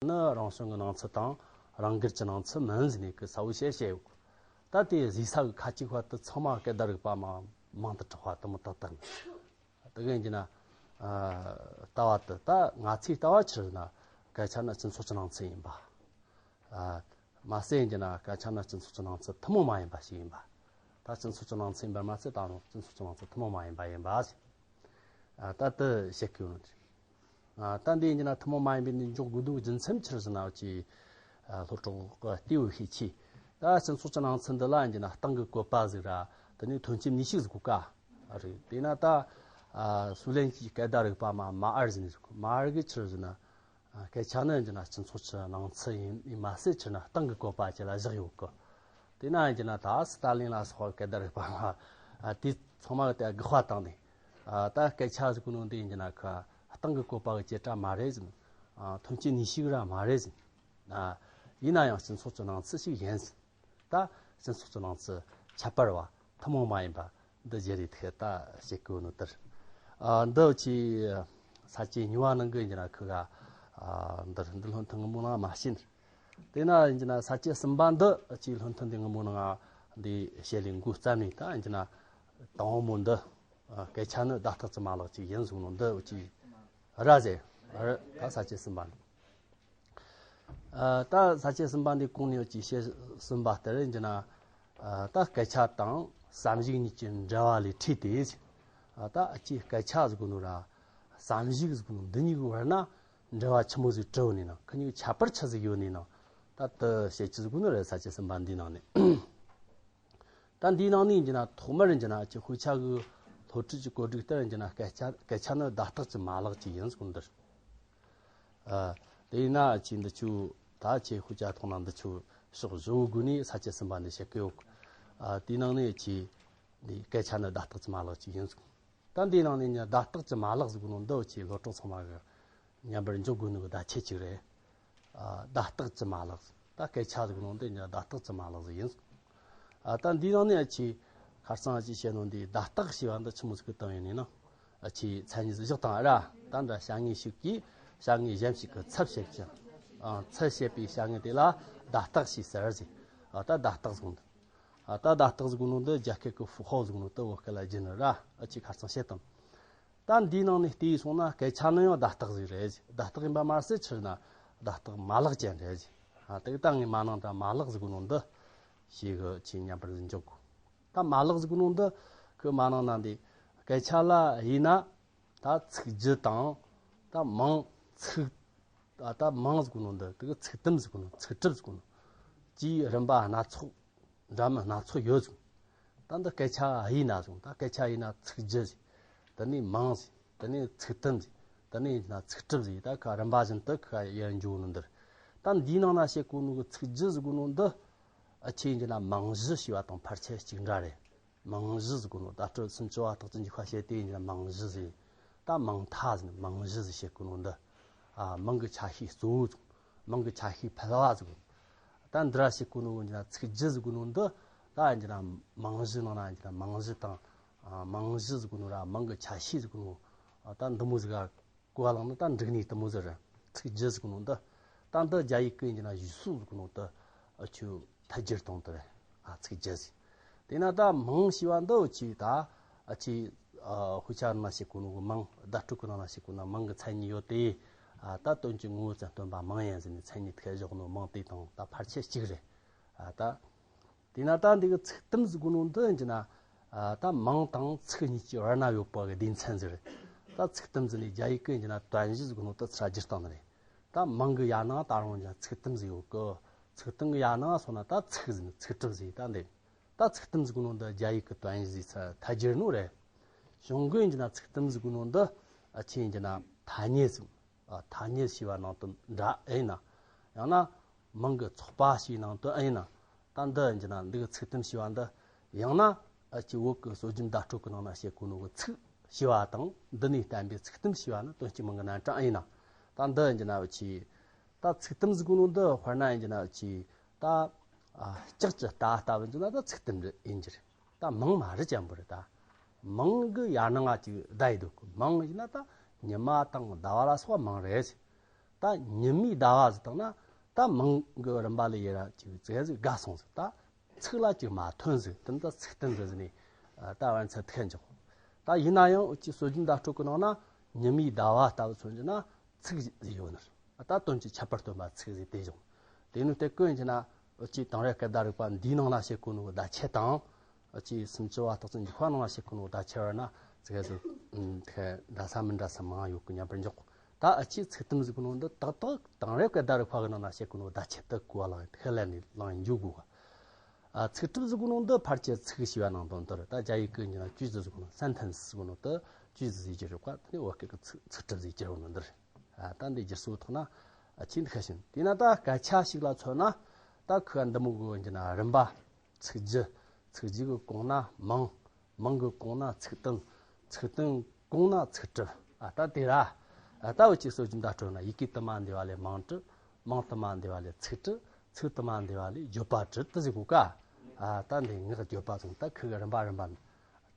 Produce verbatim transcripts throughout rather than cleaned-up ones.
ནི་རང་བྱུང་གི་སྣང་ཚུལ་དང་རང་འགུལ་གྱི་སྣང་ཚུལ་མིན་ཟེར་ནས་གི་གསལ་བོ་བཤད་བཤད་ཡོད། ད་དེ་གཟིགས་ས་གི་ཁ་ཅིག་བར་དུ་ཚང་མ་སྐད་བརྡ་རིག་པ་མ་མང་དུ་གྲགས་པ་དུ་མི་ཏག་ཏག་ནི། དེ་གི་ཡིན་གྱི་ན། ཨ། ལྟ་བ་དེ་ད་ང་ཚོའི་ལྟ་བ་ཆི་ཟེར་ན། སྐད་ཆ་ནི་སྤྱི་ཚོགས་ཀྱི་སྣང་ཚུལ་ཡིན་པ། ཨ། མ་ཟད་ཡིན་གྱི་ན་སྐད་ཆ་ནི་སྤྱི་ཚོགས་ཀྱི་སྣང་ཚུལ་ཐུན་མོང་མ་ཡིན་པ་ཞིག་ཡིན་པ། ད་སྤྱི་ཚོགས་ཀྱི་སྣང་ཚུལ་ཡིན་པར་མ་ཟད་ད་རུང་སྤྱི་ཚོགས་ཀྱི་སྣང་ཚུལ་ཐུན་མོང་མ་ཡིན་པ་ཡིན་པ་ཞིག་ཨ། ད་དེ་བཤད་ཀྱི་ཡོད་ནི། ཨ། ད་འདི་ཡིན་གྱི་ན་ཐུན་མོང་མ་ཡིན་པའི་གནས་འཇོག་དགོས་དོན་རྒྱུ་མཚན་ཆི་ཟེར་ན་ཅི། ཨ། སློབ་གྲོགས་ལྟེ་བའི་ཤེས་ཆེ། ད་སྤྱི་ཚོགས་ཀྱི་སྣང་ཚུལ་འདི་ལ་ཡིན་གྱི་ན་སྟེང་གི་བཀོད་པ་ཟིག་ར། དེ་ནས་ཐོན་སྐྱེད་ནུས་ཤུགས་ཟིག་དགོས་ཀ་རེད། དེས་ན་ད། ཨ། སུའུ་ལེན་གྱི་སྐད་བརྡ་རིག་པ་མ་མ་ཨར་ཟེར་ནས་ཟིག་མ་ཨར་གི་ཆི་ཟེར་ན། ཨ། སྐད་ཆ་ནི་ཡིན་གྱི་ན་སྤྱི་ཚོགས་ཀྱི་སྣང་ཚུལ་ཡིན་མ་ཟད་ཆི་ན་སྟེང་གི་བཀོད་པ་ཅིག་ལ་བཞག་ཡོད་གི། དེས་ན་ཡིན་གྱི་ན་ད་སི་ཏཱ་ལིན་ལ་སོགས་སྐད་བརྡ་རིག་པ་མ། ཨ། དེ་ཚང་མ་གི་དེ་དགག་པ་བཏང་ནས། ཨ། ད་སྐད་ཆ་ཟེར་གོ་ནོ་འདི་ཡིན་གྱི་ན་ཁ་སྟེང་གི་བཀོད་པ་གི་བྱེད་སྒྲ་མ་རེད་ཟེར། ཨ། ཐོན་སྐྱེད་ནུས་ཤུགས་ར་མ་རེད་ཟེར། ཨ། ཡིན་ན་ཡང་སྤྱི་ཚོགས་ཀྱི་སྣང་ཚུལ་ཞིག་ཡིན་ཟེར། ད་སྤྱི་ཚོགས་ཀྱི་སྣང་ཚུལ་ཁྱད་པར་བ་ཐུན་མོང་མ་ཡིན་པ་འདི་བརྗོད་རེས་ཐད་ད་བྱེད་དགོས་ནོ་ལྟར། ཨ། འདི་ཅི་ས་བཅད་གཉིས་པ་ནང་གི་ཡིན་གྱི་ན་ཁི་ག་ཨ། འདིར་འདི་སློབ་ཐུན་སྔ་མོ་ནང་མ་བཤད། དེས་ན་ཡིན་གྱི་ན་ས་བཅད་གསུམ་པ་འདི་ཅི་སློབ་ཐུན་འདི་སྔ་མོ་ནང་འདི་བཤད་ལས་འགོ་བརྩམས་ནས། ད་ཡིན་གྱི་ན་དང་པོ་འདི། ཨ། སྐད་ཆ་ནི་བརྡ་རྟགས་ཀྱི་མ་ལག་ཅིག་ཡིན་གསུངས་ནོ་འདི་ཅི་ར་ཟེར། ཨ། ད་ས་བཅད་གསུམ་པ་འདི། ཨ། ད་ས་བཅད་གསུམ་པ་འདི་གོང་ནས་ཅི་བཤད་ཟིན་པ་ལྟར་ཡིན་གྱི་ན། ཨ། ད་སྐད་ཆ་དང་བསམ་གཞིག་གཉིས་ཀྱི་འབྲེལ་བ་ལས་འཕྲོས་ཏེ། ཨ། ད་ཨ་ཅི་སྐད་ཆ་ཟེར་གོ་ནོ་ར་བསམ་གཞིག་ཟེར་གོ་ནོ་འདི་གཉིས་ཀྱི་བར་ན་འབྲེལ་བ་ཆི་མོ་ཟིག་གྲུབ་ནི་ན། ཁི་གཉིས་ཀྱི་ཁྱད་པར་ཆི་ཟིག་ཡོད་ནི་ན། ད་དེ་བཤད་རྒྱུ་ཟེར་གོ་ནོ་རེད། ས་བཅད་གསུམ་པ་འདིའི་ནང་ནས། ད་འདིའི་ནང་ནས་ཡིན་གྱི་ན་ཐོག་མར་ཡིན་གྱི་ན་ཅི་དཔེ་ཆ་གི་སློབ་ཁྲིད་ཀྱི་བཀོད་སྒྲིག་ལྟར་ཡིན་གྱི་ན་སྐད་ཆ་སྐད་ཆ་ནི་བརྡ་རྟགས་ཀྱི་མ་ལག་ཅིག་ཡིན་ཟེར་གོ་ནོ་འདིར། ཨ། དེས་ན་ཅི་འདི་ཆུ་ད་ཆེ་ཤོས་ཅ་ཐོག་ན་འདི་ཆུ་ཕྱོགས་བཞི་བོ་སྒོ་ནས་ས་བཅད་གསུམ་པ་འདི་བཤད་ཀྱི་ཡོད། ཨ། དེའི་ནང་ནས་ཅི་འདི་སྐད་ཆ་ནི་བརྡ་རྟགས་ཀྱི་མ་ལག་ཅིག་ཡིན་ཟེར། ད་འདིའི་ནང་ནས་ནི་བརྡ་རྟགས་ཀྱི་མ་ལག་ཟེར་གོ་ནོ་འདི་ཆེ་སློབ་གྲོགས་ཚང་མ་གི་མཉམ་པར་འཇོག་དགོས་ནི་གི་བརྡ་ཆད་ཅིག་རེད། ཨ། བརྡ་རྟགས་ཀྱི་མ་ལག་ཟེར། ད་སྐད་ཆ་ཟེར་གོ་ནོ་འདི་ནི་བརྡ་རྟགས་ཀྱི་མ་ལག་ཟིག་ཡིན་ཟེར། ཨ། ད་འདིའི་ནང་ནས་ཨ་ཆེ་ཁ་སང་ཨ་ཆེ་བཤད་ནོ་འདི་བརྡ་རྟགས་ཞེས་པ་འདི་ཆི་མོ་ཟིག་གི་སྟེང་ཡིན་ནི་ན། ཨ་ཆེ་མཚན་ཉིད་ཟིག་བཞག་དང་ར། ད་འདྲ་བྱ་དངོས་ཤིག་གིས་བྱ་དངོས་གཞན་ཞིག་གི་ཚབ་བྱེད་ཅིང་། ཨ། ཚུལ་བྱེད་པའི་བྱ་དངོས་དེ་ལ་བརྡ་རྟགས་ཞེས་ཟེར་ཟེར། ཨ། ད་བརྡ་རྟགས་ཟེར་གོ་ནོ་འདི། ཨ། ད་བརྡ་རྟགས་ཟེར་གོ་ནོ་འདི་རྒྱ་སྐད་ཀྱི་符号ཟེར་གོ་ནོ་དེ་བོད་སྐད་ལ་བསྒྱུར་ནི་ར། ཨ་ཆེ་ཁ་སང་བཤད་དང་། ད་འདིའི་ནང་ནས་བལྟས་སོང་ན་སྐད་ཆ་ནི་ཡང་བརྡ་རྟགས་ཟིག་རེད། བརྡ་རྟགས་ཡིན་པ་མ་ཟད་ཕྱིར་ན་བརྡ་རྟགས་མ་ལག་ཅན་རེད། ཨ། དེ་ད་ངས་མ་ནང་ད་མ་ལག་ཟེར་གོ་ནོ་འདི་ཞེ་གི་ཆེ་མཉམ་པར་འཇོག་དགོས། ད་མ་ལག་ཟེར་གོ་ནོ་འདི་ཁི་མ་ནང་ན་འདི་སྐད་ཆ་ལ་ཡིན་ན་ད་ཚིག་རྒྱུ་དང་། ད་མིང་ཚིག་ད་ད་མིང་ཟེར་གོ་ནོ་འདི་དེ་གི་ཚིག་དུམ་ཟེར་གོ་ནོ། ཚིག་གྲུབ་ཟེར་གོ་ནོ། ཅིའི་རིམ་པ་སྣ་ཚོགས། འདྲ་མིན་སྣ་ཚོགས་ཡོད་ཟེར། ད་འདི་སྐད་ཆ་ཡིན་ན་ཟེར། ད་སྐད་ཆ་ཡིན་ན་ཚིག་རྒྱུ་ཟེར། དེ་ནས་མིང་ཟེར། དེ་ནས་ཚིག་དུམ་ཟེར། དེ་ནས་ཡིན་ན་ཚིག་གྲུབ་ཟེར། ད་ཁ་རིམ་པ་བཞིན་དུ་ཁ་ཡར་འཇོག་ནོ་འདིར། ད་འདིའི་ནང་ན་བཤད་གོ་ནོ་གི་ཚིག་རྒྱུ་ཟེར་གོ་ནོ་འདི། ཨ་ཆེ་ཡིན་གྱི་ན་མིང་གཞི་ཞེས་པ་དང་ཕལ་ཆེར་གཅིག་འདྲ་རེད། མིང་གཞི་ཟེར་གོ་ནོ་བརྡ་སྤྲོད་སུམ་ཅུ་པ་དག་ཅིག་འཇུག་པ་བྱས་ཏེ་ཡིན་ན་མིང་གཞི་ཟེར། ད་མིང་མཐའ་ཟེར་ནས་མིང་གཞི་ཟེར་བཤད་གོ་ནོ་འདི། ཨ། མིང་གི་ཆ་ཤས་གཙོ་བོ་ཟེར། མིང་གི་ཆ་ཤས་ཕལ་བ་ཟེར་གོ། ད་འདི་ར་བཤད་གོ་ནོ་ཡིན་ན་ཚིག་རྒྱུ་ཟེར་གོ་ནོ་འདི། ད་ཡིན་ན་མིང་གཞི་ནང་ན་ཡིན་ན་མིང་གཞི་དང་། ཨ། མིང་གཞི་ཟེར་གོ་ནོ་ར་མིང་གི་ཆ་ཤས་ཟེར་གོ་ནོ། ཨ། ད་འདི་མོ་ཟིག་ག་གོ་བ་བླངས་ན་ད་འགྲིག་ནི་དེ་མོ་ཟིག་རེད། ཚིག་རྒྱུ་ཟེར་གོ་ནོ་འདི། ད་འདི་རྒྱ་ཡིག་གི་ཡིན་ན་གཞུག་སོགས་ཟེར་གོ་ནོ་འདི། ཨ། ཆུ་ཐལ་སྒྱུར་གཏོང་དེ་རེད། ཨ། ཚིག་རྒྱུ་ཟེར། དེས་ན་ད་མིང་ཞེས་པ་འདི་འུ་ཆི་ད། ཨ་ཆི། ཨ། དཔེ་ཆ་ནང་བཤད་གོ་ནོ་གི་མིང་བརྡ་སྤྲོད་གི་ནང་ན་བཤད་གོ་ན་མིང་གི་མཚན་ཉིད་ཡོད་དེ། ཨ། ད་དོན་གྱི་ངོ་བོ་ཙམ་སྟོན་པ་མིང་ཡིན་ཟེར་ནས་མཚན་ཉིད་ཐད་བཞག་ནོ་མིང་དེ་དང་ད་ཕལ་ཆེར་གཅིག་རེད། ཨ། ད། དེས་ན་ད་འདི་གི་ཚིག་དུམ་ཟེར་གོ་ནོ་འདི་ཡིན་གྱི་ན། ཨ། ད་མིང་དང་ཚིག་གཉིས་ཀྱི་བར་ན་ཡོད་པ་གི་སྡེ་ཚན་ཟིག་རེད། ད་ཚིག་དུམ་ཟེར་ནས་རྒྱ་ཡིག་གི་ཡིན་གྱི་ན་短句ཟེར་གོ་ནོ་ད་ཚུར་སྒྱུར་བཏང་ནི་རེད། ད་མིང་གི་ཡ་ནང་ད་རུང་ཡང་ཚིག་དུམ་ཟིག་ཡོད་གི། ཚིག་དུམ་གི་ཡ་ནང་སོང་ན་ད་ཚིག་ཟེར་ནས་ཚིག་གྲུབ་ཟེར། ད་འདི་ད་ཚིག་དུམ་ཟེར་གོ་ནོ་འདི་རྒྱ་ཡིག་གི་短句ཟེར་ཚུར་ཐལ་སྒྱུར་ནོ་རེད། གཞུང་གི་ཡིན་གྱི་ན་ཚིག་དུམ་ཟེར་གོ་ནོ་འདི། ཨ། ཆི་ཡིན་གྱི་ན་ཐ་སྙད་ཟེར། ཨ། ཐ་སྙད་ཞེས་པ་ནང་དུ་འདྲ་ཨེ་ཡིན་ན། ཡང་ན་མིང་གི་ཚོགས་པ་ཞེས་ནང་དུ་ཨེ་ཡིན་ན། ད་འདི་ཡིན་གྱི་ན་འདི་གི་ཚིག་དུམ་ཞེས་པ་འདི། ཡང་ན་ཨ་ཅི་བོད་ཀྱི་སྲོལ་རྒྱུན་བརྡ་སྤྲོད་ཀྱི་ནང་ན་བཤད་གོ་ནོ་གི་ཚིག་ཞེས་པ་དང་འདི་ནས་བསྟན་པའི་ཚིག་དུམ་ཞེས་པ་ནི་དོན་གཅིག་མིང་གི་རྣམ་གྲངས་ཨེ་ཡིན་ན། ད་འདི་ཡིན་གྱི་ན་ཨ་ཅི། ད་ཚིག་དུམ་ཟེར་གོ་ནོ་འདི་དཔེར་ན་ཡིན་གྱི་ན་ཨ་ཅི། ད། ཨ། ལྕགས་ཀྱི་རྟ་ལྟ་བུ་ཡིན་གྱི་ན་ད་ཚིག་དུམ་རེད་ཡིན་གྱི་རེད། ད་མིང་མ་རེད་ཅན་པོ་རེད་ད། མིང་གི་ཡ་ནང་ང་ཅིག་བསྡད་ཡི་འདུག་མིང་ཡིན་ན་ད་ཉི་མ་དང་ཟླ་བ་ལ་སོགས་པ་མིང་རེད། ད་ཉི་མའི་ཟླ་བ་ཟེར་བཏང་ན་ད་མིང་གི་རིམ་པ་ལ་ཡི་ར་ཅིག་ཙེ་ཟིག་དགའ་སོང་ཟིག་ད་ཚིག་ལ་ཅིག་མ་ཐོན་ཟིག་དེ་ནི་ད་ཚིག་དོན་ཟིག་ཟིག་ནས་ད་བར་མཚམས་ཐུག་འཇོག་ད་ཡིན་ན་ཡང་འུ་ཅི་སྲོལ་རྒྱུན་བརྡ་སྤྲོད་གི་ནང་ན་ཉི་མའི་ཟླ་བ་ལྟ་བུ་མཚོན་རྒྱུ་ན་ཚིག་ཟིག་ཡོད་ནི་ད་དོན་གྱི་ཁྱད་པར་སྟོན་པ་ཚིག་ཟིག་དེ་བྱུང་། དེ་ནི་དེ་ཀུན་གྱི་ན་འུ་ཅི་དེང་རབས་སྐད་བརྡ་རིག་པ་འདིའི་ནང་ན་བཤད་གོ་ནོ་བརྡ་ཆད་དང་། ཨ་ཅེ་སུམ་ཅུ་པ་རྟགས་ཅན་འཇུག་པ་ནང་ལ་བཤད་གོ་ནོ་བརྡ་ཆད་བར་ན་ཙི་གེ་ཟིག་ཁ་འདྲ་ས་མི་འདྲ་ས་མང་ཡོད་གི་སྙམ་པར་འཇོག་ད་ཨ་ཅེ་ཚིག་དུམ་ཟིག་གོ་ནོ་འདི་ཏག་ཏག་དེང་རབས་སྐད་བརྡ་རིག་པ་གི་ནང་ན་བཤད་གོ་ནོ་བརྡ་ཆད་དུ་གོ་བ་ལངས་ཁས་ལེན་ནས་ལངས་འཇུག་དགོས་ག་ཨ་ཚིག་གྲུབ་ཟིག་གོ་ནོ་འདི་ཕལ་ཆེར་ཚིག་ཞེས་པ་ནང་དོན་དེར་ད་རྒྱ་ཡིག་གི་ཉིན་ལ་句子ཟིག་གོ་ནོ་sentence ཟིག་གོ་ནོ་དེ་句子ཟིག་གྱུར་ཡོད་ག་དེ་ནས་བོད་སྐད་གི་ཚིག་ཚིག་གྲུབ་ཟིག་གྱུར་ཡོད་ནོ་འདིར། ཨ་ད་འདི་སྒྱུར་སྲོལ་ཐོག་ན་ཨ་ཆེས་འདི་ཁ་ཤིན་དེས་ན་ད་སྐད་ཆ་ཞིག་ལ་མཚོན་ན་ད་ཁོས་འདི་མོ་གི་འདི་ན་རིམ་པ། ཚིག་རྒྱུ། ཚིག་རྒྱུ་གི་གོང་ན་མིང་། མིང་གི་གོང་ན་ཚིག་དོན། ཚིག་དོན་གོང་ན་ཚིག་གྲུབ། ཨ་ད་དེ་ར། ཨ་ད་འུ་ཅི་སྲོལ་རྒྱུན་བརྡ་སྤྲོད་ན་ཡི་གེ་དུ་མ་འདི་བ་ལས་མིང་གྲུབ། མིང་དུ་མ་འདི་བ་ལས་ཚིག་གྲུབ། ཚིག་དུ་མ་འདི་བ་ལས་བརྗོད་པ་གྲུབ་དུ་ཟིག་གོ་ཀ་ཨ་ད་འདི་ངག་བརྗོད་པ་དང་ད་ཁུ་གི་རིམ་པ་རིམ་པ་ནི།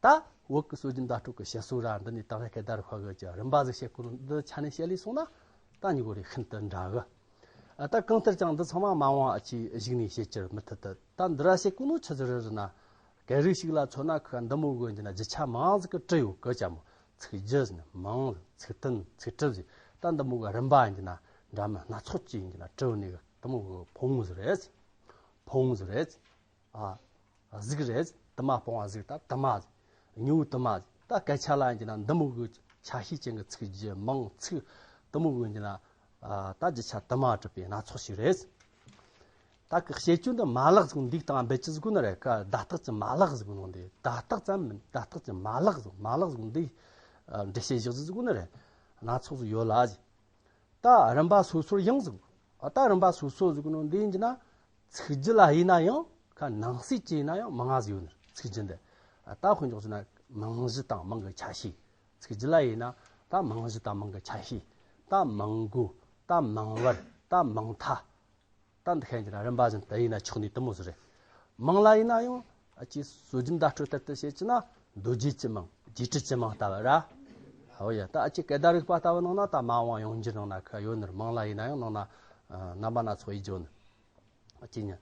ད་བོད་ཀྱི་སྲོལ་རྒྱུན་བརྡ་སྤྲོད་ཀྱི་བཤད་སྲོལ་ར་འདི་ནི་དེང་རབས་སྐད་བརྡ་རིག་པ་གི་རིམ་པ་ཟིག་བཤད་གོ་ནོ་འདི་ཆ་ནས་བཤད་ལས་སོང་ན་ད་ཉི་གོ་རེ་ཤིན་ཏུ་འདྲ་གི་ཨ་ད་གང་ལྟར་ཀྱང་འདི་ཚང་མ་མ་འོངས་ཨ་ཅེ་གཞུག་ནས་བཤད་རྒྱུར་མི་མཐུད་དུ་ད་འདི་ར་བཤད་གོ་ནོ་ཆི་ཟིག་རེད་ཟེར་ན། སྐད་རིགས་ཤིག་ལ་མཚོན་ན་ཁུ་འདི་མོ་གི་འདི་ན་རྒྱུ་ཆ་མང་ཟིག་གི་གྲུབ་ཡོད་གི་ཅམ་མོ། ཚིག་རྒྱུ་ཟེར་ན་མིང་ཟེར། ཚིག་དོན་ཚིག་གྲུབ་ཟེར། ད་འདི་མོ་གི་རིམ་པ་འདི་ན་འདྲ་མིན་སྣ་ཚོགས་ཀྱི་འདི་ན་གྲུབ་ནས་གི་འདི་མོ་གི་ཕུང་ཟིག་རེད། ཕུང་ཟིག་རེད། ཨ། གཟུགས་རེད། དུ་མ་སྤོང་བ་གཟུགས་ད་དུ་མ་ཟིག་མྱུ་གུ་དུ་མ་ཟིག་ད་སྐད་ཆ་ལ་ཡིན་གྱི་ན་འདི་མོ་གི་ཆ་ཤས་ཅན་གྱི་ཚིག་རྒྱུ་མིང་ཚིག་འདི་མོ་གི་ཡིན་གྱི་ན་ད་རྒྱུ་ཆ་དུ་མ་གྲུབ་པའི་སྣ་ཚོགས་ཤིག་རེད། ད་གི་བཤད་རྒྱུ་འདི་མ་ལག་ཟིག་འདི་དང་འབད་ཅི་ཟིག་ནི་རེད་ཀ་བརྡ་རྟགས་ཀྱི་མ་ལག་ཟིག་ནང་འདི་བརྡ་རྟགས་ཙམ་མིན་བརྡ་རྟགས་ཀྱི་མ་ལག་ཟིག་མ་ལག་ཟིག་འདི་འགྲེལ་བཤད་བཞག་ཟིག་ནི་རེད། སྣ་ཚོགས་ཟིག་ཡོད་ལ་ཟིག་ད་རིམ་པ་སོ་སོར་ཡང་ཟིག་ཨ་ད་རིམ་པ་སོ་སོ་ཟིག་ནོ་འདི་ཡིན་གྱི་ན། ཚིག་རྒྱུ་ལ་ཡིན་ན་ཡང་ཁ་ནང་གསེས་ཀྱི་ཡིན་ན་ཡང་མང་ང་ཟིག་ཡོད་ནི་ཚིག་རྒྱུ་འདི། ད་དཔེ་འཇོག་ཟེར་ན་མིང་གཞི་དང་མིང་གི་ཆ་ཤས། ཚིག་རྒྱུ་ལ་ཡིན་ན་ད་མིང་གཞི་དང་མིང་གི་ཆ་ཤས། ད་མིང་གོ་ད་མིང་བར་ད་མིང་མཐའ། ད་འདི་ཁ་ཡིན་གྱི་ན་རིམ་པ་བཞིན་དུ་ཡིན་ན་ཆོག་ནི་དུ་མོ་ཟིག་རེད། མིང་ལ་ཡིན་ན་ཡང་ཨ་ཅེ་སྲོལ་རྒྱུན་བརྡ་སྤྲོད་ལྟར་དུ་བཤད་ཀྱི་ན་མདོ་རྒྱུད་ཀྱི་མིང་རྒྱས་འབྲིང་གི་མིང་ལྟ་བུ་ར། ཨོ་ཡ་ད་ཨ་ཅེ་སྐད་བརྡ་རིག་པ་ལྟ་བུ་ནང་ན་ད་མ་འོངས་ཡོང་རྒྱུ་ནང་ན་ཁ་ཡོད་ནི་རེད། མིང་ལ་ཡིན་ན་ཡང་ནང་ན་རྣམ་པ་སྣ་ཚོགས་ཡིན་རྒྱུ་ནི། ཨ་ཅེ་ཉ།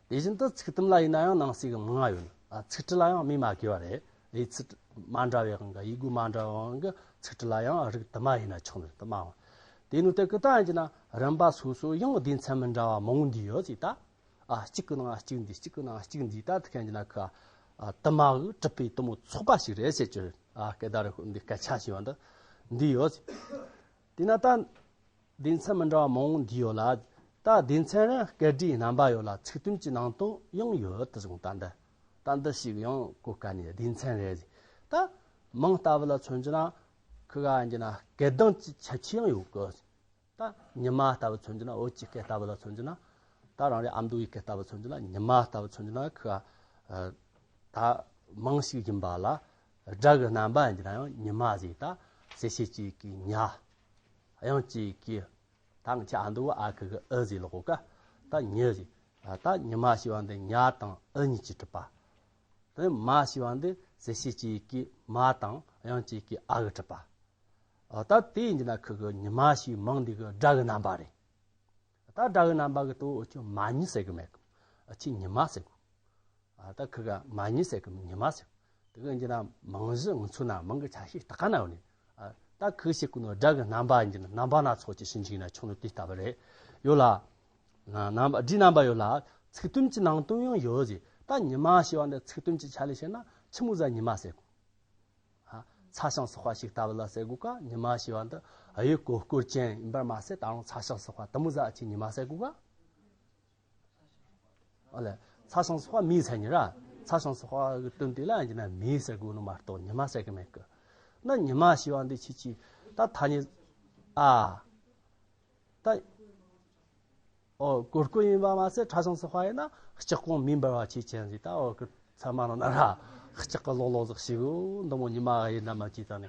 དེ་བཞིན་དུ་ཚིག་དུམ་ལ་ཡིན་ན་ཡང་ནང་གསེས་ཀྱི་མིང་ང་ཡོད་ནི། ཨ་ཚིག་གྲུབ་ལ་ཡང་མིང་མ་གི་བ་རེད། ཡིག་ཚིག་མ་འདྲ་བའི་དབང་གིས་ཡིག་གོ་མ་འདྲ་བའི་དབང་གིས་ཚིག་གྲུབ་ལ་ཡང་རིགས་དུ་མ་ཡིན་ན་ཆོག་ནི་རེད། དུ་མ་འོང་། དེ་ནི་དེ་ཀི་ད་ཡིན་གྱི་ན་རིམ་པ་སོ་སོ་ཡང་སྡེ་ཚན་མི་འདྲ་བ་མང་བོ་འདུས་ཡོད་ཅེས་ད། ཨ་གཅིག་གི་ནང་གཅིག་འདུས། གཅིག་གི་ནང་གཅིག་འདུས། ད་དེ་ཁ་ཡིན་གྱི་ན་ཁ་ཨ་དུ་མ་གི་གྲུབ་པའི་དུ་མོ་ཚོགས་པ་ཞིག་རེད་ཟེར་གྱི་རེད། ཨ་སྐད་བརྡ་རིག་འདི་སྐད་ཆ་ཞེས་པ་འདི་འདུས་ཡོད་ཅེས། དེས་ན་ད་སྡེ་ཚན་མི་འདྲ་བ་མང་བོ་འདུས་ཡོད་ལ། ད་སྡེ་ཚན་རེར་སྐད་སྒྲའི་རྣམ་པ་ཡོད་ལ་ཚིག་དོན་གྱི་ནང་དོན་ཡང་ཡོད་དུ་བཟུང་། ད་འདི་ད་འདི་ཞིག་ཡང་གོ་དཀའ་ནི་སྡེ་ཚན་རེད། ད་མིང་ལྟ་བུ་ལ་མཚོན་རྒྱུ་ན་ཁི་ག་ཡིན་གྱི་ན་སྐད་གདངས་ཀྱི་ཁྱད་ཆོས་ཡང་ཡོད་གི། ད་ཉི་མ་ལྟ་བུ་མཚོན་རྒྱུ་ན་བོད་ཀྱི་སྐད་ལྟ་བུ་ལ་མཚོན་རྒྱུ་ན། ད་རང་རེ་ཨ་མདོ་ཡི་སྐད་ལྟ་བུ་མཚོན་རྒྱུ་ན་ཉི་མ་ལྟ་བུ་མཚོན་རྒྱུ་ན་ཁི་ག་ད་མིང་ཞིག་ཡིན་པ་ལ་སྒྲ་གི་རྣམ་པ་ཡིན་གྱི་ན་ཡང་ཉི་མ་ཟེར། ད་གསལ་བྱེད་ཀྱི་གི་ཉ། དབྱངས་ཀྱི་གི། ད་ང་ཆ་ཨ་མདོ་བོ་ཨ་ཁུ་གི་ཨུ་ཟེར་ལོག་གོ་ཀ་ད་ཉི་ཟེར། ད་ཉི་མ་ཞེས་པ་འདི་ཉ་དང་ཨུ་གཉིས་ཀྱིས་གྲུབ་པ། དེ་མ་ཞེས་པ་འདི་གསལ་བྱེད་ཀྱི་གི་མ་དང་དབྱངས་ཀྱི་གི་ཨ་གིས་གྲུབ་པ། ཨ་ད་དེ་ཡིན་གྱི་ན་ཁུ་གི་ཉི་མ་ཞེས་མིང་འདི་གི་སྒྲ་གི་རྣམ་པ་རེད། ད་སྒྲ་གི་རྣམ་པ་གི་དོ་འུ་ཆོ་མ་ཉི་ཟེར་གི་མེད་གི། ཨ་ཆི་ཉི་མ་ཟེར་གི། ཨ་ད་ཁུ་ག་མ་ཉི་ཟེར་གི་ཉི་མ་ཟེར་གི། དེ་གི་ཡིན་གྱི་ན་མིང་གཞི་ངུ་ཚུ་ན་མིང་གི་ཆ་ཤས་ད་ག་ན་ཡོད་ནི། ཨ་ད་ཁུ་ཞིག་གི་ནོ་སྒྲ་གི་རྣམ་པ་ཡིན་གྱི་ན་རྣམ་པ་སྣ་ཚོགས་ཀྱི་ཕྱིན་ཅི་ན་ཆུང་ནོ་དེ་ལྟ་བུ་རེད། ཡོད་ལ། རྣམ་པ་སྒྲའི་རྣམ་པ་ཡོད་ལ། ཚིག་དོན་གྱི་ནང་དོན་ཡང་ཡོད་ཟེར། ད་ཉི་མ་ཞེས་པ་འདི་ཚིག་དོན་གྱི་ཆ་ལས་བཤད་ན་ཆི་མོ་ཟ་ཉི་མ་ཟེར་གི། ཨ་ཚ་ཞིང་སོགས་པ་ཞིག་ལྟ་བུ་ལ་ཟེར་དགོས་ཀ་ཉི་མ་ཞེས་པ་འདི་ཨ་ཡོད་གོ་སྐོར་ཅན་ཡིན་པར་མ་ཟད་ད་རུང་ཚ་ཞིང་སོགས་པ་དུ་མོ་ཟ་ཨ་ཆི་ཉི་མ་ཟེར་དགོས་ཀ་ཨ་ལས་ཚ་ཞིང་སོགས་པ་མིའི་མཚན་ཉིད་ར། ཚ་ཞིང་སོགས་པ་གི་དོན་དེ་ལ་ཡིན་གྱི་ན་མིའི་ཟེར་དགོས་ནོ་མ་གཏོགས་ཉི་མ་ཟེར་གི་མེད་གི། ན་ཉི་མ་ཞེས་པ་འདི་ཆི་ཆི་ད་ཐ་སྙད་ཨ། ད། ཨོ་གོ་སྐོར་ཡིན་པ་མ་ཟད་ཚ་ཞིང་སོགས་པ་ཡིན་ན་ལྕགས་གོང་མེ་འབར་བ་ཆེ་ཆེན་ཟིག་ད་ཨོ་གི་ཚ་མ་ནོ་ན་ར་ལྕགས་གི་ལོག་ལོག་ཟིག་ཞིག་འདི་མོ་ཉི་མ་ཡིན་ན་མ་ཅིག་དང་ནི་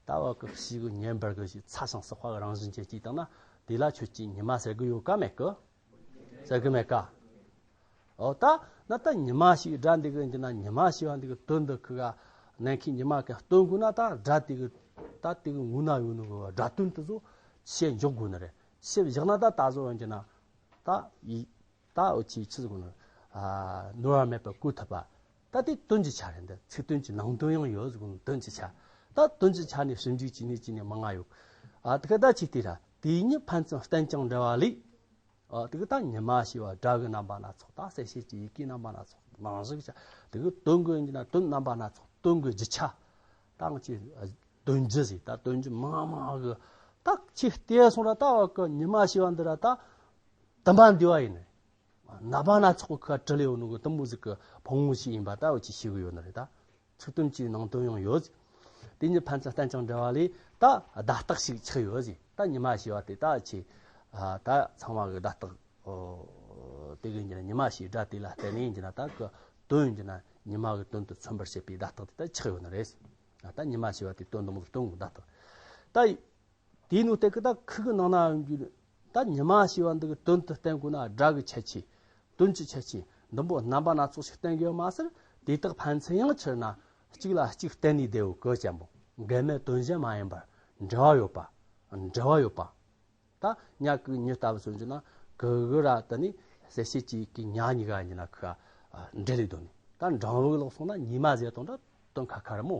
ད་ཨོ་གི་ཞིག་ཉེ་འབར་གི་ཞིག་ཚ་ཞིང་སོགས་པ་གི་རང་བཞིན་ཅན་ཅིག་དང་ན་དེ་ལ་ཁྱོད་ཀྱིས་ཉི་མ་ཟེར་གི་ཡོད་ཀ་མེད་གི། ཟེར་གི་མེད་ཀ། ཨོ་ད་ན་ད་ཉི་མ་ཞིག་སྒྲ་འདི་གི་འདི་ན་ཉི་མ་ཞེས་པ་འདི་གི་དོན་འདི་ཁུ་ག་ནན་ཁི་ཉི་མ་གི་སྟོན་དགོས་ན་ད་སྒྲ་དེ་གི་ད་དེ་གི་ངུ་ན་ཡོད་ནོ་གི་སྒྲ་དོན་དེ་ཚོ་བཤད་འཇོག་དགོས་ནི་རེད། ཞིབ་བཞག་ན་ད་ད་གཟོད་ཡོང་གི་ན། ད་ཡི་ད་འུ་ཆི་ཆི་ཟིག་ནོ། ནོར་བ་མེད་པར་གོ་ཐུབ་པ། ད་དེ་དོན་གྱི་ཆ་རེད། འདི་ཚིག་དོན་གྱི་ནང་དོན་ཡང་ཡོད་ཟིག་ནོ། དོན་གྱི་ཆ། ད་དོན་གྱི་ཆ་ནས་ཞིབ་འཇུག་བྱས་ནས་བྱས་ནས་མང་ང་ཡོད། ཨ་དེ་ག་ད་ཅིག་དེ་ར་དེ་ཉིད་ཕན་ཚུན་བསྟན་ཀྱང་འབྲེལ་བ་ལས། ཨ་དེ་ག་ད་ཉི་མ་ཞེས་པ་སྒྲ་གི་རྣམ་པ་སྣ་ཚོགས། ད་གསལ་བྱེད་ཀྱི་ཡི་གེའི་རྣམ་པ་སྣ་ཚོགས། ནང་བཞིན་བྱ་དེ་གི་དོན་གྱི་ཡིན་ན་དོན་རྣམ་པ་སྣ་ཚོགས། དོན་གྱི་རྒྱུ་ཆ། ད་ང་ཅི་དོན་རྒྱུ་ཟིག་ད་དོན་རྒྱུ་མང་མང་གི། ད་ཅིག་བལྟས་སོང་ར་ད་བ་གི་ཉི་མ་ཞེས་པ་འདི་ར་ད་དུམ་པ་འདི་བ་ཡིན་ནི། རྣམ་པ་སྣ་ཚོགས་ཀྱི་ཁ་བྲལ་ཡོད་ནོ་གི་དུམ་བུ་ཟིག་གི་ཕུང་བོ་ཞིག་ཡིན་པ་ད་འུ་ཆི་ཤེས་གི་ཡོད་ནི་རེད་ད། ཚིག་དོན་གྱི་ནང་དོན་ཡང་ཡོད། དེ་ཉིད་ཕན་ཚུན་བསྟན་ཀྱང་འབྲེལ་བ་ལས། ད་བརྡ་རྟགས་ཤིག་ཆགས་ཡོད་ཟིག་ད་ཉི་མ་ཞེས་པ་དེ་ད་ཆི། ད་ཚང་མ་གི་བརྡ་རྟགས། ཨོ། དེ་གི་ཡིན་གྱི་ན་ཉི་མ་ཞེས་སྒྲ་དེ་ལ་བརྟེན་ནས་ཡིན་གྱི་ན་ད་གི་དོན་ཡིན་གྱི་ན་ཉི་མ་གི་དོན་དུ་མཚོན་པར་བྱེད་པའི་བརྡ་རྟགས་དེ་ད་ཆགས་ཡོད་ནི་རེད། ད་ཉི་མ་ཞེས་པ་དེ་དོན་དུ་མོ་གི་དོན་གི་བརྡ་རྟགས། ད། དེའི་ནང་དེ་གི་ད་ཁུ་གི་ནང་ན་ཡོང་རྒྱུ། ད་ཉི་མ་ཞེས་པ་འདི་གི་དོན་དུ་བསྟན་དགོས་ན་སྒྲ་གི་ཁྱད་ཆོས། དོན་གྱི་ཁྱད་ཆོས་འདི་མོ་རྣམ་པ་སྣ་ཚོགས་ཤིག་བསྟན་དགོས་མ་ཟད། དེ་དག་ཕན་ཚུན་ཡང་ཕྱིར་ན་གཅིག་ལ་གཅིག་བརྟེན་ནས་བསྡད་ཡོད་གི་ཅན་པོ། འགལ་མེད་དོན་གཞན་མ་ཡིན་པར་འབྲེལ་བ་ཡོད་པ། འབྲེལ་བ་ཡོད་པ། ད་ཉ་གི་ཉི་ལྟ་བུ་སོང་རྒྱུ་ན་གི་གི་ར་དེ་ནི་གསལ་བྱེད་ཀྱི་གི་ཉ་གཉིས་ཀ་ཡིན་ན་ཁི་འབྲེལ་ལས་དོན་ནི། ད་འབྲིང་བུ་ལོག་སོང་ན་ཉི་མ་ཟེར་དང་འདྲ་དོན་ཁ་ཁ་རེད་མོ།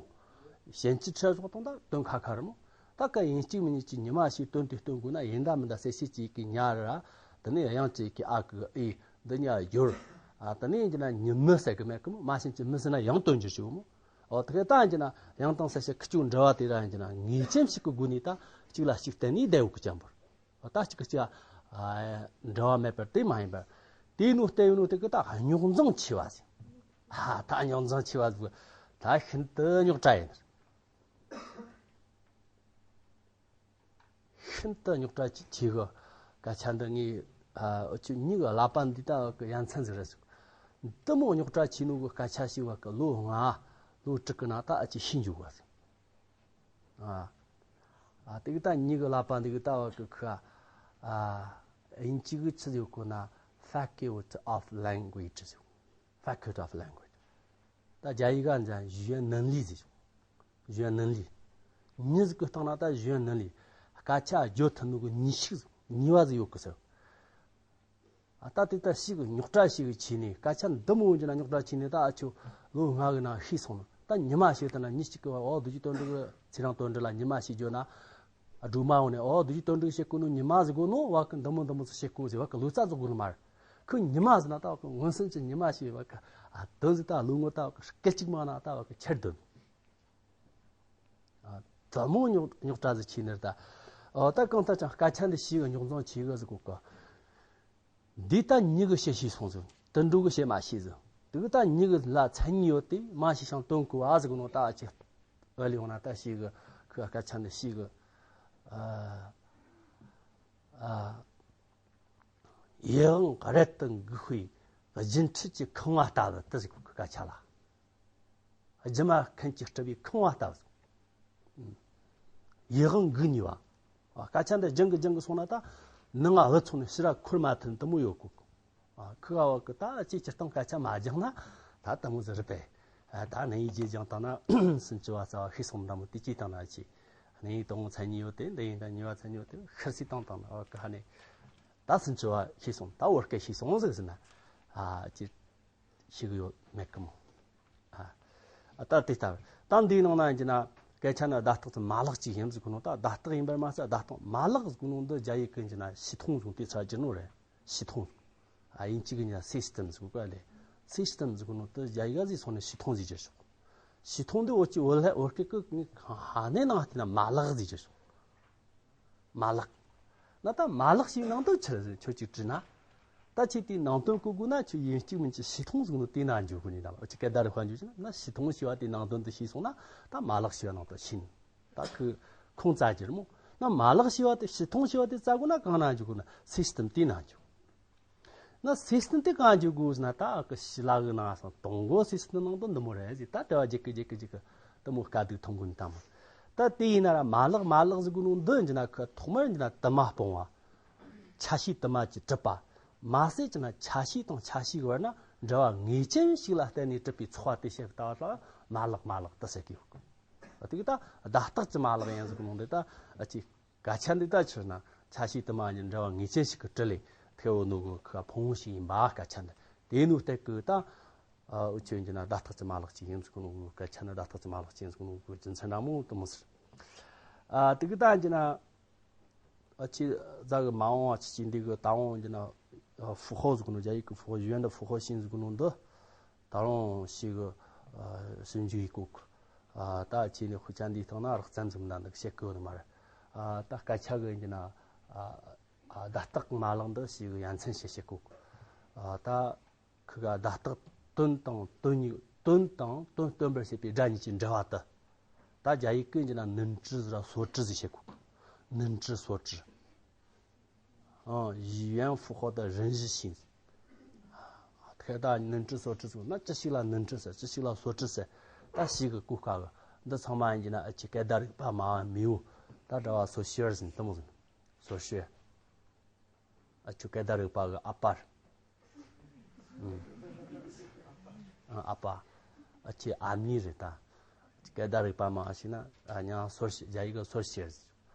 ཞན་ཅི་ཁྲི་སོགས་དང་ད་དོན་ཁ་ཁ་རེད་མོ། ད་ཀ་ཡིན་གཅིག་མིན་གཉིས་ཀྱི་ཉི་མ་ཞེས་དོན་དེ་སྟོན་དགོས་ན་ཡིན་ད་མིན་ད་གསལ་བྱེད་ཀྱི་གི་ཉ་ར། དེ་ནས་དབྱངས་ཀྱི་གི་ཨ་གི་ཨི་འདི་ཉ་སྦྱོར། ཨ་དེ་ནས་ཡིན་གྱི་ན་ཉི་མི་ཟེར་གི་མེད་གི་མོ། མ་ཞན་གྱི་མི་ཟེར་ན་ཡང་དོན་སྦྱོར་ཞིག་མོ། འོ་དེ་ག་ད་ཡིན་གྱི་ན་ཡང་དང་གསལ་བྱེད་ཁི་ཆོ་འབྲེལ་བ་དེ་ར་ཡིན་གྱི་ན་ངེས་ཅན་ཞིག་གི་སྒོ་ནས་ད་གཅིག་ལ་གཅིག་བརྟེན་ནས་བསྡད་ཡོད་གི་ཅན་པོ། ད་གཅིག་གི་གཅིག་འབྲེལ་བ་མེད་པར་དེ་མ་ཡིན་པར། དེའི་ནང་བལྟས་ཡོད་ནོ་དེ་གི་ད་རྙོག་འཛིང་ཆེ་བ་ཟིག་ཧ་ད་རྙོག་འཛིང་ཆེ་བ་ཟིག་ད་ཤིན་ཏུ་རྙོག་དྲ་ཡིན། ཤིན་ཏུ་རྙོག་དྲ་ཆེ་ཆེ་གི་སྐད་ཆ་འདི་ངས་ཨ་འུ་ཆོ་མྱི་གི་ཀླད་པ་འདི་ད་གི་ཡ་མཚན་ཟིག་རེད་ཟིག་འདི་མོ་རྙོག་དྲ་ཆེ་ནོ་གི་སྐད་ཆ་ཞིག་བ་གི་ལོ་ལྔ་ལོ་དྲུག་གི་ནང་ད་ཨ་ཅེ་ཤེས་འཇུག་བ་ཟིག་ཨ། ཨ་དེ་གི་ད་མྱི་གི་ཀླད་པ་འདི་གི་ལྟ་བ་གི་ཁ། ཨ། དབྱིན་ཇི་གི་ཆི་ཟིག་གོ་ན་faculty of language ཟིག faculty of language ད་རྒྱ་ཡིག་ག་འཇན་语言能力ཟིག语言能力མྱི་ཟིག་གི་སྟེང་ན་ད语言能力སྐད་ཆ་བརྗོད་ཐུབ་ནོ་གི་ནུས་ཤུགས་ནུས་པ་ཟིག་ཡོད་གི་ཟེར། ཨ་ད་དེ་ལྟར་ཞིག་རྙོག་དྲ་ཞིག་ཆེ་ནས་སྐད་ཆ་འདི་མོ་འཇི་ན་རྙོག་དྲ་ཆེ་ནས་ད་ཨ་ཆོ་ལོ་ལྔ་གི་ནང་ཤེས་སོང་ན་ད་ཉི་མ་ཞིག་ད་ན་མྱི་གཅིག་གི་བ་ཨོ་རྡོ་རྗེ་དོན་གྲུབ་ཀྱི་ཚེ་རིང་དོན་གྲུབ་ལ་ཉི་མ་ཞིག་བརྗོད་ན། ཨ་སྒྲོལ་མ་འོང་ནས་ཨོ་རྡོ་རྗེ་དོན་གྲུབ་བཤད་གོ་ནོ་ཉི་མ་ཟིག་གོ་ནོ་བ་གི་འདི་མོ་འདི་མོ་ཟིག་བཤད་གོ་ཟེར་བ་གི་ལོ་ཙཱ་ཟིག་གོ་ནི་མ་རེད། ཁོ་ཉི་མ་ཟིག་ན་ད་བ་གི་མངོན་སུམ་གྱི་ཉི་མ་ཞིག་བ་གི་ཨ་དོན་ཟིག་ད་ལོ་ངོ་ད་བ་གི་སྐད་ཅིག་མ་ན་ད་བ་གི་ཁྱེར་དོན། ཨ། དལ་མོ་རྙོག་རྙོག་དྲ་ཟིག་ཆེ་ནི་རེད་ད། ཨོ་ད་གང་ལྟར་ཀྱང་སྐད་ཆ་འདི་ཞིག་གི་རྙོག་འཛིང་ཆེ་གི་ཟིག་གོ་གི་འདི་ད་མྱི་གི་བཤད་ཤེས་སོང་ཟིག་དུད་འགྲོ་གི་བཤད་མ་ཤེས་ཟིག་དེ་གི་ད་མྱི་གི་ལ་མཚན་ཉིད་ཡོད་དེ་མ་ཤེས་ཤིང་དོན་གོ་བ་ཟིག་གི་ནོ་ད་ཨ་ཅེ། ཨ་ལི་འོང་ན་ད་ཞིག་གི་ཁོའི་སྐད་ཆ་འདི་ཞིག་གི་ཨ། ཨ། ཡིད་དབང་རལ་དུ་འགུག་པའི་སྦྱིན་ཁྲིད་ཀྱི་ཁང་བ་ལྟ་བུ་དེ་ཟིག་གི་སྐད་ཆ་ལ། སྒྱུ་མ་མཁན་གྱིས་སྤྲུལ་པའི་ཁང་བ་ལྟ་བུ། ཡིད་དབང་འགུག་ནུས་པ། སྐད་ཆ་འདི་སྦྱང་གི་སྦྱང་གི་སོང་ན་ད་ནང་ང་འུ་ཚོགས་ནས་ཕྱི་ར་འཁོར་མ་ཐུབ་དུ་མོ་ཡོད་གོ་ཁུ་བ་བ་གི་ད་ཅིག་སྤྱིར་བཏང་སྐད་ཆ་མ་སྦྱངས་ན་ད་དུ་མོ་ཟིག་རེད་པས། ད་ནང་ཡིད་ཀྱིས་སྦྱངས་བཏང་ན་སུམ་ཅུ་བ་རྩ་བ་ཤེས་སོང་འདྲ་མོ་དེ་ཅིག་བཏང་ན་ཅིག་ནང་ཡིད་དང་མཚན་ཉིད་ཡོད་དེ་འདི་ཡིན་ད་ཉེ་བ་མཚན་ཉིད་ཡོད་དེ་ཤར་སི་བཏང་བཏང་ན་བ་གི་ཧ་ནས་ད་སུམ་ཅུ་བ་ཤེས་སོང་ད་བོད་སྐད་ཤེས་སོང་ཟིག་ཟེར་ན་ཨ་ཅིག་ཤེས་གི་ཡོད་མེད་གི་མོ། ཨ། ད་དེ་ལྟར་ད་འདིའི་ནང་ན་ཡིན་གྱི་ན་སྐད་ཆ་ནི་བརྡ་རྟགས་ཀྱི་མ་ལག་ཅིག་ཡིན་ཟིག་གོ་ནོ་ད་བརྡ་རྟགས་ཡིན་པར་མ་ཟད་བརྡ་རྟགས་མ་ལག་ཟིག་གོ་ནོ་འདི་རྒྱ་ཡིག་གི་ཡིན་གྱི་ན系统ཟིག་དེ་ཚ་རྒྱུ་ནོ་རེད།系统ཨ་དབྱིན་ཇི་གི་ཡིན་ན་system ཟིག་གོ་ལེ། system ཟིག་གོ་ནོ་དེ་རྒྱ་ཡིག་ཟིག་སོང་ནས་系统ཟིག་རྒྱུ་ཤོག系统འདི་འོ་ཅི་འོ་ལྷ་འོ་སྐད་གི་ཧ་ནས་ནང་དེ་ན་མ་ལག་ཟིག་རྒྱུ་ཤོག་མ་ལག་ན་ད་མ་ལག་ཞིག་ནང་དུ་ཆི་ཆོ་ཅིག་བྲིས་ན། ད་ཁྱེད་དེའི་ནང་དོན་གོ་དགོས་ན་ཁྱོད་ཡིན་གཅིག་མིན་གཅིག་系统ཟིག་ནང་དེ་ན་འཇུག་དགོས་ནི་ད་ལ་ཅི་སྐད་བརྡ་རེ་ཧ་འཇུག་ཅིག་ན་系统ཞེས་པ་དེའི་ནང་དོན་དུ་ཤེས་སོང་ན་ད་མ་ལག་ཞེས་པ་ནང་དུ་ཤེས་ནི། ད་ཁོས་ཁུངས་བཙལ་རྒྱུ་རེད་མོ། ན་མ་ལག་ཞེས་པ་དེ་系统ཞེས་པ་དེ་བཙལ་དགོས་ན་གང་ན་འཇུག་དགོས་ན་system དེ་ན་འཇུག་ན་system དེ་གང་འཇུག་དགོས་ཟེར་ན་ད་ཨ་ཀི་ཞི་ལ་གི་ནང་སང་དང་གོ་system ནང་དུ་འདི་མོ་རེད་ཟེར་ད་དེ་བ་རྒྱུག་གི་རྒྱུག་གི་རྒྱུག་གི་དེ་མོ་དཀའ་སྡུག་མཐོང་གི་ནི་ད་མོ། ད་དེ་ཡིན་ན་ར་མ་ལག་མ་ལག་ཟེར་གོ་ནོ་འདི་ཡིན་ན་ཁོ་ཐོག་མར་ཡིན་ན་དུ་མ་སྤུངས་པ། ཆ་ཤས་དུ་མ་གྱིས་གྲུབ་པ། མ་ཟད་ཀྱི་ན་ཆ་ཤས་དང་ཆ་ཤས་ཀྱི་བར་ན་འབྲེལ་བ་ངེས་ཅན་ཞིག་ལ་བརྟེན་ནས་གྲུབ་པའི་ཚོགས་པ་དེ་བཤད་ཀྱི་ལྟ་བ་ལ་མ་ལག་མ་ལག་དུ་ཟེར་གི་ཡོད་གི། དེ་གི་ད་བརྡ་རྟགས་ཀྱི་མ་ལག་ཡིན་ཟེར་གི་ནོ་འདི་ད་ཨ་ཅི། སྐད་ཆ་འདི་ད་ཕྱིར་ན་ ཆ་ཤས་དུ་མ་ཡིན་འབྲེལ་བ་ངེས་ཅན་ཞིག་གི་དྲི་ལས་ཐེ་བོ་ནོ་གི་ཁ་ཕུང་བོ་ཞིག་ཡིན་པ་སྐད་ཆ་འདི། དེ་ནོ་སྟེགས་གི་ད་འུ་ཆོས་ཀྱི་ན་བརྡ་རྟགས་ཀྱི་མ་ལག་ཅིག་ཡིན་ཟིག་ནོ་གི། སྐད་ཆ་ནི་བརྡ་རྟགས་ཀྱི་མ་ལག་ཅིག་ཡིན་ཟིག་ནོ་གི། རྒྱུ་མཚན་འདྲ་མོ་དུ་མོ་ཟེར། ཨ་དེ་གི་ད་ཀྱི་ན་ཨ་ཆི་ཛ་གི་མ་འོང་བ་ཆི་ཆི་འདི་གི་ད་འོང་ཀྱི་ན་ཧྥུ་ཧོ་ཟིག་ནོ། རྒྱ་ཡིག་གི་ཧྥུ་ཧོ་ཡོན་ད་ཧྥུ་ཧོ་ཞིག་ཡིན་ཟིག་ནོ་འདི། ད་རུང་ཞིག་གི་ཨ་ཞིབ་འཇུག་ཡིག་གོ་གི། ཨ་ད་ཆི་ནི་དཔེ་ཆ་འདིའི་སྟེང་ན་རགས་ཙམ་ཟིག་ན་འདུག་བཤད་གི་ཡོད་ནི་མ་རེད། ཨ་ད་སྐད་ཆ་གི་ཡིན་གྱི་ན་ཨ་ཨ་བརྡ་རྟགས་མ་ལག་འདི་ཞིག་གི་ཡ་མཚན་ཞིག་བཤད་གོ་གི། ཨ་ད་ཁི་ག་བརྡ་རྟགས་དོན་དང་དོན་གཉིས། དོན་དང་དོན་སྟོན་པར་བྱེད་པའི་སྒྲ་གཉིས་ཀྱི་འབྲེལ་བ་དེ། ད་རྒྱ་ཡིག་གི་ཡིན་གྱི་ན 能指 ཟེར་ར་སོ་指 ཟེར་བཤད་གོ་གི། 能指所指། 嗯，语言符号的人字形。ཁེ་ད་能指所指ཟེར་ན་ཅི་ཞིག་ལ་能指ཟེར། ཅི་ཞིག་ལ所指ཟེར། ད་ཞིག་གི་གོ་སྐབས་འདི་ཚང་མ་ཡིན་གྱི་ན་ཨ་ཆི་སྐད་བརྡ་རིག་པ་མ་མི་བོ། ད་འདྲ་བ་སོ་ཤེར་ཟིན་དུ་མོ་ཟིན། སོ་ཤེར། ཨ་ཆུ་སྐད་བརྡ་རིག་པ་གི་ཨ་པར། ཨ་ཨ་པ། ཨ་ཆི་ཨ་མྱེས་རེད་ད། སྐད་བརྡ་རིག་པ་མ་ཞིག་ན་ཨ་ཉང་སོར་ཞེ་རྒྱ་ཡིག་གི་སོར་ཤེར།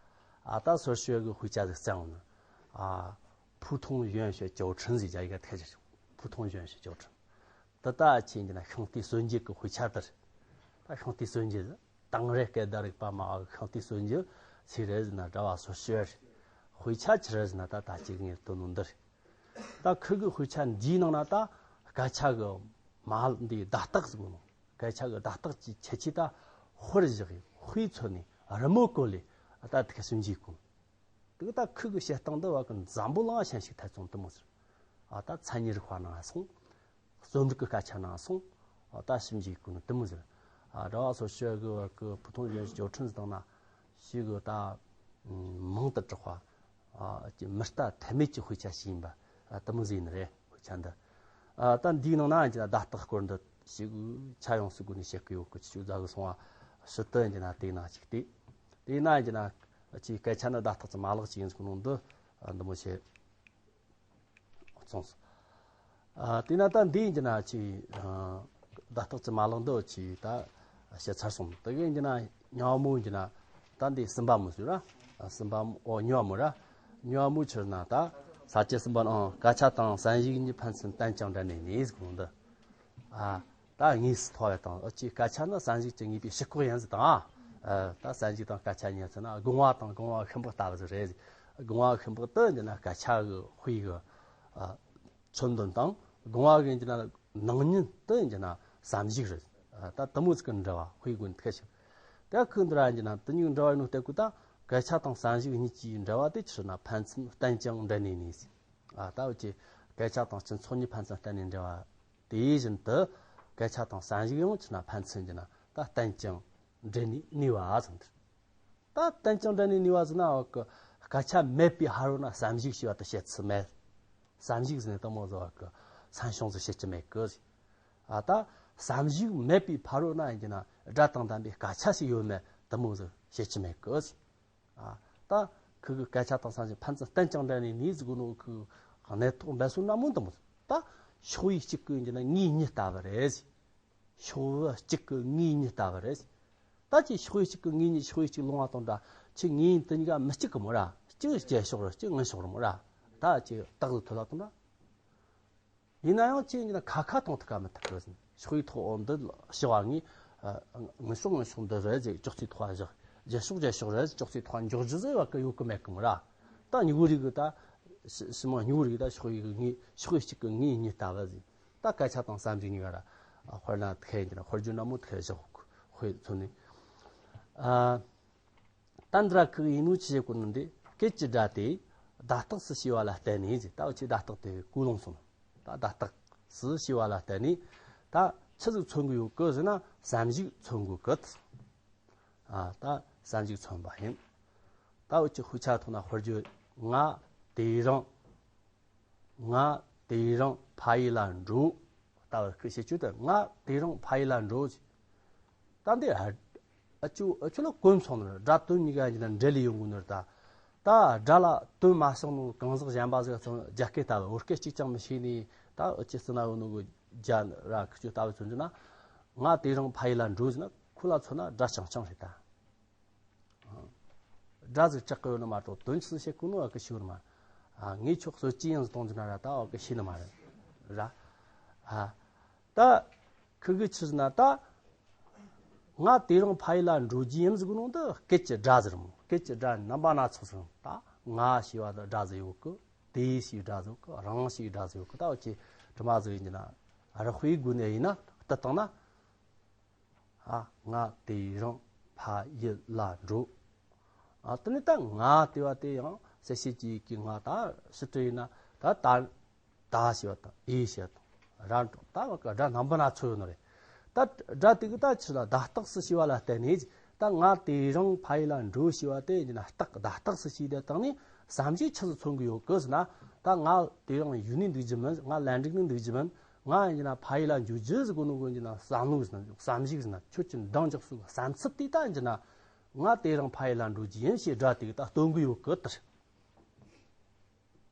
ཨ་ད་སོར་ཤེར་གི་དཔེ་ཆ་ཟིག་བཙལ་འོང་ན། ཨ་普通原学教程ཟེར་རྒྱ་ཡིག་ག་ཐད་ཅིག 普通原学教程། ད་ད་ཨ་ཆི་ཡིན་གྱི་ན་ཤིང་རྟའི་སྲོལ་འབྱེད་ཀྱི་དཔེ་ཆ་དེ་རེད། ད་ཤིང་རྟའི་སྲོལ་འབྱེད་ཟེར། དང་རེ་སྐད་བརྡ་རིག་པ་མ་གི་ཤིང་རྟའི་སྲོལ་འབྱེད་ཟེར་རེད་ཟེར་ན་འདྲ་བ་སོར་ཤེར་རེད། དཔེ་ཆ་ཆི་རེད་ཟེར་ན་ད་ད་ཅིག་ངས་སྟོན་ནོ་འདི་རེད། ད་ཁུ་གི་དཔེ་ཆ་འདིའི་ནང་ན་ད་སྐད་ཆ་གི་མ་འདི་བརྡ་རྟགས་ཟེར་གོ་ནོ། སྐད་ཆ་གི་བརྡ་རྟགས་ཀྱི་ཁྱད་ཆོས་ད་དཔེར་བཞག་གི་དཔེ་མཚོན་ནས་རི་མོ་བཀོད་ལས་ད་ཐུག་སུན་འཇུག་གོ། དེ་གི་ད་ཁུ་གི་བཤད་སྟངས་འདི་བ་གི་འཛམ་བུ་གླིང་ང་ཤན་ཞིག་ཐད་ཚོང་དུ་མོ་ཟེར། ཨ་ད་མཚན་ཉིད་རིག་པ་ནང་སོང་། རྩོམ་རིག་གི་སྐད་ཆ་ནང་སོང་། ཨ་ད་ཞིབ་འཇུག་གི་ནི་དུ་མོ་ཟེར། ཨ་འདྲ་བ་སོར་ཤེར་གི་བ་གི་普通原学教程ཟེར་དང་ན་ཞིག་གི་ད་མང་དུ་གྲགས་པ། ཨ་ཀྱི་མི་ལྟ་ཐབས་མེད་ཀྱི་དཔེ་ཆ་ཞིག་ཡིན་པ། ཨ་དུ་མོ་ཟིན་རེད་དཔེ་ཆ་འདི། ཨ་ད་འདིའི་ནང་ན་ཀྱི་བརྡ་རྟགས་སྐོར་འདི་ཞིག་ཆ་ཡོངས་སུ་བགོས་ནས་བཤད་གི་ཡོད་གི། ཆུ་རྫ་གི་སོང་བ་ཕྱི་དུ་ཀྱི་ན་དེའི་ནང་ཞིག་སྟེ། དེའི་ནང་ཀྱི་ན་ཅིག་སྐད་ཆ་ནི་བརྡ་རྟགས་ཀྱི་མ་ལག་ཅིག་ཡིན་ཟེར་གི་ནོ་འདི་འདི་མོ་བཤད་སོང་། ཨ་དེས་ན་ད་འདི་ཡིན་གྱི་ན་ཅིག་ཨ་བརྡ་རྟགས་ཀྱི་མ་ལག་འདི་ཅིག་ད་བཤད་ཚར་སོང་། དེ་གི་ཡིན་གྱི་ན་ཉ་མོ་ཡིན་གྱི་ན་ད་འདི་སུམ་པ་མོ་ཟེར་ར། སུམ་པ་མོ་ཨོ་ཉ་མོ་ར། ཉ་མོ་ཆི་ན་ད་ས་བཅད་གསུམ་པ་ནང་སྐད་ཆ་དང་བསམ་གཞིག་གཉིས་ཕན་ཚུན་བརྟེན་ཅིང་འབྲེལ་ནས་གནས་ཟེར་གོ་ནོ་འདི། ཨ་ད་དངོས་སུ་ཐོགས་པ་དང་ཨ་ཅིག་སྐད་ཆ་ནི་བསམ་གཞིག་ཅིག་ངེས་པའི་ཕྱིར་ཁོག་ཡིན་ཟེར་དང་། ཨ་ད་བསམ་གཞིག་དང་སྐད་ཆ་གཉིས་ཟེར་ན་སྒོ་ང་དང་སྒོ་ང་ཤིང་པོ་ལྟ་བུ་ཟིག་རེད། སྒོ་ང་ཤིང་པོ་དེ་འདི་ན་སྐད་ཆ་གི་དཔེ་གི་ཨ་མཚོན་དོན་དང་སྒོ་ང་གི་འདི་ན་ནང་ཉིད་དེ་འདི་ན་བསམ་གཞིག་རེད། ཨ་ད་དུ་མོ་ཟིག་གི་འབྲེལ་བ་དཔེ་དགོས་ཐུག་ཞིག། དེ་ཁུ་འདི་ར་འདི་ན་དེ་གཉིས་འབྲེལ་བ་ཡིན་ནོ་དེ་ཀུ་ད་སྐད་ཆ་དང་བསམ་གཞིག་གཉིས་ཀྱི་འབྲེལ་བ་དེ་ཆི་ན་ཕན་ཚུན་བརྟེན་ཅིང་འབྲེལ་ནས་གནས་ཟེར། ཨ་ད་འུ་ཅི་སྐད་ཆ་དང་སྤྱི་ཚོགས་གཉིས་ཕན་ཚུན་བརྟེན་ནས་འབྲེལ་བ། དེ་བཞིན་དུ་སྐད་ཆ་དང་བསམ་གཞིག་ཡང་ཆི་ན་ཕན་ཚུན་གྱི་ན་ད་བརྟེན་ཅིང་འབྲེལ་ནས་གནས་པ་ཟེར་འདིར། ད་བརྟེན་ཅིང་འབྲེལ་ནས་གནས་པ་ཟེར་ན་བ་གི་སྐད་ཆ་མེད་པའི་ཕ་རོལ་ན་བསམ་གཞིག་ཞེས་པ་དེ་བཤད་ཚུལ་མེད། བསམ་གཞིག་ཟེར་ནས་དང་མོ་ཟེར་བ་གི་མཚན་བྱུང་ཟེར་བཤད་ཀྱི་མེད་གི་ཟེར། ཨ་ད་བསམ་གཞིག་མེད་པའི་ཕ་རོལ་ན་ཡིན་གྱི་ན་སྒྲ་དང་ལྡན་པའི་སྐད་ཆ་ཞིག་ཡོད་མེད་དུ་མོ་ཟེར་བཤད་ཀྱི་མེད་གི་ཟེར། ཨ་ད་ཁུ་གི་སྐད་ཆ་དང་བསམ་གཞིག་ཕན་ཚུན་བརྟེན་ཅིང་འབྲེལ་ནས་གནས་ཟེར་གོ་ནོ་ཁུ་གནས་ཐོག་འབད་སོ་ན་མོ་འདི་མོ། ད་ཕྱོགས་ཡུལ་གཅིག་གི་ཡིན་གྱི་ན་ངོས་གཉིས་ལྟ་བུ་རེད། ཕྱོགས་གཅིག་གི་ངོས་གཉིས་ལྟ་བུ་རེད། ད་ཅི་ཕྱོགས་ཡུལ་གཅིག་གི་ངོས་གཉིས་ཕྱོགས་ཡུལ་གཅིག་ལོང་བ་དང་འདྲ། ཅི་ངོས་དེ་གཉིས་ཀ་མི་གཅིག་གི་མོ་ར། གཅིག་རྒྱལ་ཕྱོགས་རེད། གཅིག་དངོས་ཕྱོགས་རེད་མོ་ར། ད་ཅི་རྟག་ཏུ་ཐོད་ལ་དང་འདྲ། ཡིན་ན་ཡང་ཅི་ཡིན་ན་ཁ་ཁ་གཏོང་ཐུབ་ཀ་མི་ཐུབ་གི་ཟིན། ཕྱོགས་ཡུལ་ཐོག་འོ་འདི་ཞི་བ་ངས་དངོས་ཕྱོགས་དངོས་ཕྱོགས་འདི་རེད་ཅེས་ཅོག་ཙེ་ཐོག་བཞག་རྒྱལ་ཕྱོགས་རྒྱལ་ཕྱོགས་རེད་ཅེས་ཅོག་ཙེ་ཐོག་འཇོག་རྒྱུ་ཟེར་བ་གི་ཡོད་གི་མེད་གི་མོ་ར། ད་མྱུ་གུ་རིག་གི་ད་ཕྱི་མ་མྱུ་གུ་རིག་གི་ད་ཕྱོགས་ཡུལ་གི་ངོས་ཕྱོགས་ཡུལ་གཅིག་གི་ངོས་གཉིས་ལྟ་བུ་ཟིན། ད་སྐད་ཆ་དང་བསམ་གཞིག་གཉིས་ཀ་ར་དཔེར་ན་ཐེ་ཡིན་གྱི་ན་དཔེར་བརྗོད་ན་མོ་ཐེ་བཞག་དཔེ་མཚོན་ནས། ཨ། ད་འདི་ར་ཁུ་ཡིན་ནོ་ཆི་ཞེས་གོ་ནི་འདི་སྐད་ཀྱི་སྒྲ་དེ་བརྡ་རྟགས་སུ་བྱས་པ་ལ་བརྟེན་ནས་ཟེར། ད་འུ་ཆི་བརྡ་རྟགས་དེ་གུ་ལོང་སོང་། ད་བརྡ་རྟགས་སུ་བྱས་པ་ལ་བརྟེན་ནས་ད་ཆི་ཟིག་མཚོན་གི་ཡོད་གི་ཟེར་ན་བསམ་གཞིག་མཚོན་དགོས་གི། ཨ་ད་བསམ་གཞིག་མཚོན་པ་ཡིན། ད་འུ་ཆི་དཔེ་ཆ་ཐོག་ན་དཔེར་བརྗོད་ང་དེ་རིང་། ང་དེ་རིང་ཕ་ཡུལ་ལ་འགྲོ། ལྟ་བུ་ཁུ་བྱེད་ཆུ་དེ་ང་དེ་རིང་ཕ་ཡུལ་ལ་འགྲོ། ད་འདི་ཨ་ཅུ་ཨ་ཅུ་ལ་གོམས་སོང་ནོ་སྒྲ་དོན་གཉིས་ཀ་ཡིན་ན་འབྲེལ་ལས་ཡོང་གི་ནོ་ད། ད་སྒྲ་ལ་དོན་མ་སོང་ནོ་གང་ཟག་གཞན་པ་ཟིག་ཚང་རྒྱ་སྐད་ལྟ་བུ་བོད་སྐད་གཅིག་ཀྱང་མི་ཤེས་ནི་ད་ཨ་ཅི་སི་ན་ཡོད་ནོ་གི་རྒྱ་ར་ཁུ་ཆུ་ལྟ་བུ་མཚོན་རྒྱུ་ན། ང་དེ་རིང་ཕ་ཡུལ་ལ་འགྲོ་ཟེར་ན་ཁོ་ལ་མཚོན་ན་སྒྲ་རྐྱང་རྐྱང་རེད་ད། སྒྲ་ཟིག་གྲག་གི་ཡོད་ནི་མ་གཏོགས་དོན་ཆི་ཟིག་བཤད་གོ་ནོ་བ་གི་ཤེས་ནི་མ་རེད། ཨ། ངས་ཁྱོད་གསོད་ཀྱི་ཡིན་ཟེར་གཏོང་རྒྱུ་ན་ར་ད་བ་གི་ཤེས་ནི་མ་རེད་ར། ཨ། ད་ཁི་གི་ཆི་ཟེར་ན་ད། ང་དེ་རིང་ཕ་ཡུལ་ལ་འགྲོ་རྒྱུ་ཡིན་ཟེར་གོ་ནོ་འདི་སྐད་ཀྱི་སྒྲ་ཟིག་རེད་མོ། སྐད་ཀྱི་སྒྲ་རྣམ་པ་སྣ་ཚོགས་ཟིག་རེད། ད་ང་ཞེས་པ་དང་སྒྲ་ཟིག་ཡོད་གི། དེ་ཞེས་སྒྲ་ཟིག་ཡོད་གི། རང་ཞེས་སྒྲ་ཟིག་ཡོད་གི། ད་འུ་ཆོས་དྲི་མ་ཟིག་ཡིན་གྱི་ན་རེག་པའི་སྒོ་ནས་ཡིན་ན་བཏུད་བཏང་ན། ཨ། ང་དེ་རིང་ཕ་ཡུལ་ལ་འགྲོ། ཨ། དེ་ནས་ད་ང་དེ་བ་དེ་ཡང་གསལ་བྱེད་ཀྱི་ཡི་གེ་ང་ད་ཕྱི་དྲི་ཡིན་ན་ད་ད་ད་ཞེས་པ་དང་ཨེ་ཞེས་པ་དང་ར་འགྲོ། ད་བ་གི་སྒྲ་རྣམ་པ་སྣ་ཚོགས་ཡོད་ནི་རེད། ད་སྒྲ་དེ་གི་ད་ཆི་ལ་བརྡ་རྟགས་སུ་བྱས་པ་ལ་བརྟེན་ནས། ད་ང་དེ་རིང་ཕ་ཡུལ་ལ་འགྲོ་ཞེས་པ་དེ་ཡིན་ན་རྟགས་བརྡ་རྟགས་སུ་བྱས་ཏེ་བཏང་ནས་བསམ་གཞིག་ཆི་ཟིག་མཚོན་གི་ཡོད་གི་ཟེར་ན། ད་ང་དེ་རིང་ཡུལ་ནས་འདུག་རྒྱུ་མིན། ང་ལན་ཀྲིག་ནས་འདུག་རྒྱུ་མིན། ང་ཡིན་ན་ཕ་ཡུལ་ལ་འགྱོ་རྒྱུ་ཟེར་གོ་ནོ་གི་ཡིན་ན་བསམ་བློ་ཟེར་ན་བསམ་གཞིག་ཟེར་ན་ཁྱོད་ཀྱི་འདང་རྒྱག་སོ་གི་བསམ་ཚུལ་དེ་ད་ཡིན་ན། ང་དེ་རིང་ཕ་ཡུལ་ལ་འགྲོ་རྒྱུ་ཡིན་ཞེས་སྒྲ་དེ་གི་ད་སྟོན་གི་ཡོད་གི་ད།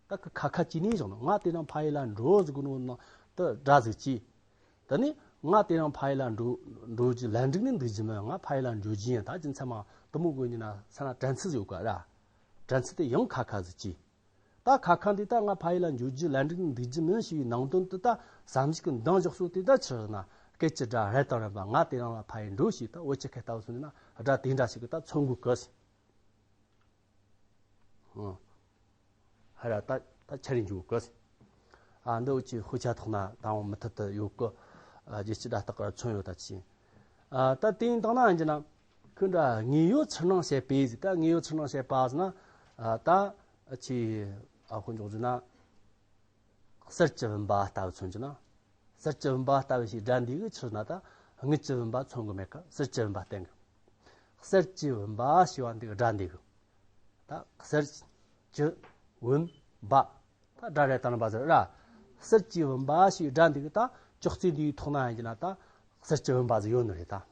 ད་ཁི་ཁ་ཁ་ཅིག་ནས་བཞག་ན་ང་དེ་རིང་ཕ་ཡུལ་ལ་འགྲོ་ཟེར་གོ་ནོ་ནང་དུ་སྒྲ་ཟིག་གཅིག། ད་ནི་ང་དེ་རིང་ཕ་ཡུལ་ལ་འགྲོ་འགྲོ་རྒྱུ་ལན་ཀྲིག་ནས་འདུག་རྒྱུ་མིན། ང་ཕ་ཡུལ་ལ་འགྱོ་རྒྱུ་ཡིན། ད་རྒྱུ་མཚན་མ་དེ་མོ་གི་ཡིན་ན་ས་ན་དྲན་ཚུལ་ཡོད་ག་ར། དྲན་ཚུལ་དེ་ཡང་ཁ་ཁ་ཟིག་གཅིག། ད་ཁ་ཁ་འདི་ད་ང་ཕ་ཡུལ་ལ་འགྱོ་རྒྱུ་ལན་ཀྲིག་ནས་འདུག་རྒྱུ་མིན་ཞེས་པའི་ནང་དོན་དེ་ད་བསམ་གཞིག་གི་འདང་རྒྱག་སོ་དེ་ད་ཆི་ཟེར་ན། སྐད་ཀྱི་སྒྲ་རེད་དང་རན་པ་ང་དེ་རིང་ལ་ཕ་ཡུལ་འགྲོ་ཞེས་ད་འུ་ཆོ་ཁ་ལྟ་བུ་སོང་ན་སྒྲ་དེ་འདྲ་ཞིག་གི་ད་མཚོན་དགོས་གི་ཟེར། ཧ་ར་ད་ད་ཆ་རེ་འཇུག་གི། ཨ། འདི་འུ་ཆོས་དཔེ་ཆ་ཐོག་ན་དང་པོ་མུ་མཐུད་དུ་ཡོད་གི། ཨ། རྒྱལ་སྤྱི་སྒྲ་རྟགས་ཀྱི་མཚོན་ཡོད་ད་ཅི། ཨ། ད་དེ་ཡིན་དང་ན་ཡིན་གྱི་ན། ཁོ་འདྲ་དངོས་ཡོད་ཚུར་སྣང་བྱེད་པའི་ཟེར། ད་དངོས་ཡོད་ཚུར་སྣང་བྱེད་པ་ཟེར་ན། ཨ། ད་ཆི། ཨ། དཔེ་འཇོག་རྒྱུ་ན། གསེར་གྱི་བུམ་པ་ལྟ་བུ་མཚོན་གྱི་ན། གསེར་གྱི་བུམ་པ་ལྟ་བུ་ཞེས་སྒྲ་འདི་གི་ཆི་ཟེར་ན་ད་དངུལ་གྱི་བུམ་པ་མཚོན་གི་མེད་གི། གསེར་གྱི་བུམ་པ་བསྟན་གི། གསེར་གྱི་བུམ་པ་ཞེས་པ་འདི་གི་སྒྲ་འདི་གི། ད་གསེར་གྱི་བུམ་པ། ད་སྒྲ་རེད་དང་རན་པ་ཟེར་ར། གསེར་གྱི་བུམ་པ་ཞེས་སྒྲ་འདི་གི་ད་ཅོག་ཙེ་འདིའི་ཐོག་ན་ཡིན་གྱི་ན་ད་གསེར་གྱི་བུམ་པ་ཟིག་ཡོད་ནི་རེད་ད།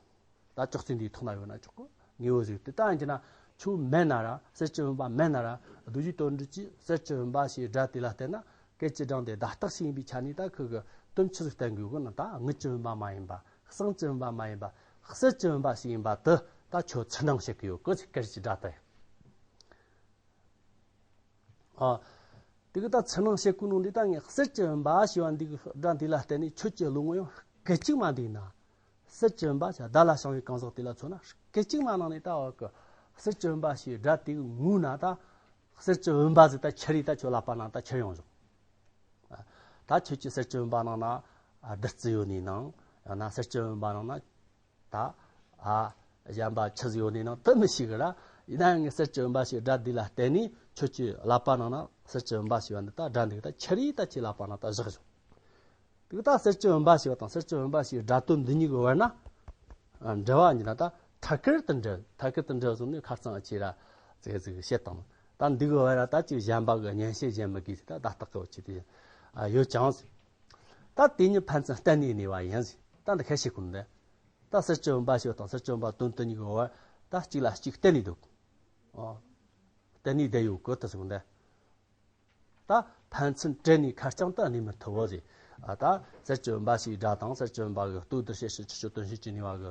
ད་ཅོག་ཙེ་འདིའི་ཐོག་ན་ཡོད་ན་ཆོག་གི། དངོས་པོ་ཟིག་དེ་ད་ཡིན་གྱི་ན་ཁྱོད་མེད་ན་ར། གསེར་གྱི་བུམ་པ་མེད་ན་ར། རྡོ་རྗེ་དོན་གྲུབ་ཀྱིས་གསེར་གྱི་བུམ་པ་ཞེས་སྒྲ་དེ་ལ་བརྟེན་ན་སྐད་ཀྱི་སྒྲ་དེ་བརྡ་རྟགས་ཤིག་ཡིན་པའི་ཆ་ནས་ད་ཁོ་གི་དོན་ཆི་ཟིག་བསྟན་དགོས་གི་ན། ད་དངུལ་གྱི་བུམ་པ་མ་ཡིན་པ། ཟངས་ཀྱི་བུམ་པ་མ་ཡིན་པ། གསེར་གྱི་བུམ་པ་ཞིག་ཡིན་པ་དེ་ད་ཁྱོད་ཚུར་སྣང་བྱེད་གི་ཡོད་གི་ཟེར། སྐད་ཀྱི་སྒྲ་དེ། ཨ། དེ་གི་ད་ཚུར་སྣང་བྱེད་གོ་ནོ་འདི་ད་ངས་གསེར་གྱི་བུམ་པ་ཞེས་པ་འདི་གི་སྒྲ་འདི་ལ་བརྟེན་ནས་ཁྱོད་ཀྱི་བློ་ངོ་ཡང་སྐད་ཅིག་མ་འདུག་ན། གསེར་གྱི་བུམ་པ་ཞེས་བརྡ་ལ་བྱང་བའི་གང་ཟག་དེ་ལ་མཚོན་ན་སྐད་ཅིག་མ་ནང་ནས་ད་བ་གི་གསེར་གྱི་བུམ་པ་ཞེས་སྒྲ་དེ་གི་ངོས་ན་ད་གསེར་གྱི་བུམ་པ་ཟིག་ད་ཁྱེར་རེ་ད་ཁྱོད་ལག་པ་ནང་ད་ཁྱེར་ཡོང་བྱུང་། ད་ཁྱོད་ཀྱི་གསེར་གྱི་བུམ་པ་ནང་ན་བདུད་རྩི་ཡོད་ནི་ནང་། ཡང་ན་གསེར་གྱི་བུམ་པ་ནང་ན། ད། ཨ། གཞན་པ་ཆི་ཟིག་ཡོད་ནི་ནང་དུ་མི་ཤེས་གི་ར། ཡིན་ན་ཡང་ངས་གསེར་གྱི་བུམ་པ་ཞེས་སྒྲ་འདི་ལ་བརྟེན་ནས་ཁྱོད་ཀྱི་ལག་པ་ནང་ན་གསེར་གྱི་བུམ་པ་ཞེས་པ་འདི་ད་སྒྲ་འདི་ད་ཁྱེར་རེ་ད་ཁྱེད་ལག་པ་ནང་ད་བཞག་བྱུང་། དེ་ད་གསེར་གྱི་བུམ་པ་ཞེས་པ་དང་གསེར་གྱི་བུམ་པ་ཞེས་སྒྲ་དོན་འདི་གཉིས་ཀྱི་བར་ན། ཨ། འབྲེལ་བ་ཡིན་ན་ད་ཐད་ཀར་དུ་འབྲེལ། ཐད་ཀར་དུ་འབྲེལ་བཟུང་ནས་ཁ་རྩང་ཨ་ཆེ་ར་ཟེར་ཟིག་བཤད་དང་། ད་འདི་གི་བར་ན་ད་ཅིག་གཞན་པ་གི་སྙན་ཤལ་བྱེད་མི་དགོས་ཟེར། ད་བརྡ་རྟགས་ཀྱི་འོ་ཆེ་དེ། ཨ། ཡོད་ཀྱང་ཟེར། ད་དེ་ཉིད་ཕན་ཚུན་བརྟེན་ནས་གནས་པ་ཡིན་ཟེར། ད་འདི་ཁ་ཤས་ཀུན་འདི། ད་གསེར་གྱི་བུམ་པ་ཞེས་པ་དང་གསེར་གྱི་བུམ་པ་དོན་དུ་གཉིས་ཀྱི་བར་ད་གཅིག་ལ་གཅིག་བརྟེན་ནས་འདུག། ཨོ། བརྟེན་ནས་བསྡད་ཡོད་གི་དེ་ཟེར་གོ་འདི། ད་ཕན་ཚུན་བྲལ་ནས་ཁ་རྐྱང་དུ་གནས་མི་ཐུབ་བོ་ཟེར། ཨ། ད་གསེར་གྱི་བུམ་པ་ཞེས་སྒྲ་དང་གསེར་གྱི་བུམ་པ་གི་ལྟོ་ལྡིར་བྱེད་ཕྱིར་ཆུ་སྐྱོར་དོན་བྱེད་ཀྱི་ནུས་པ་གི་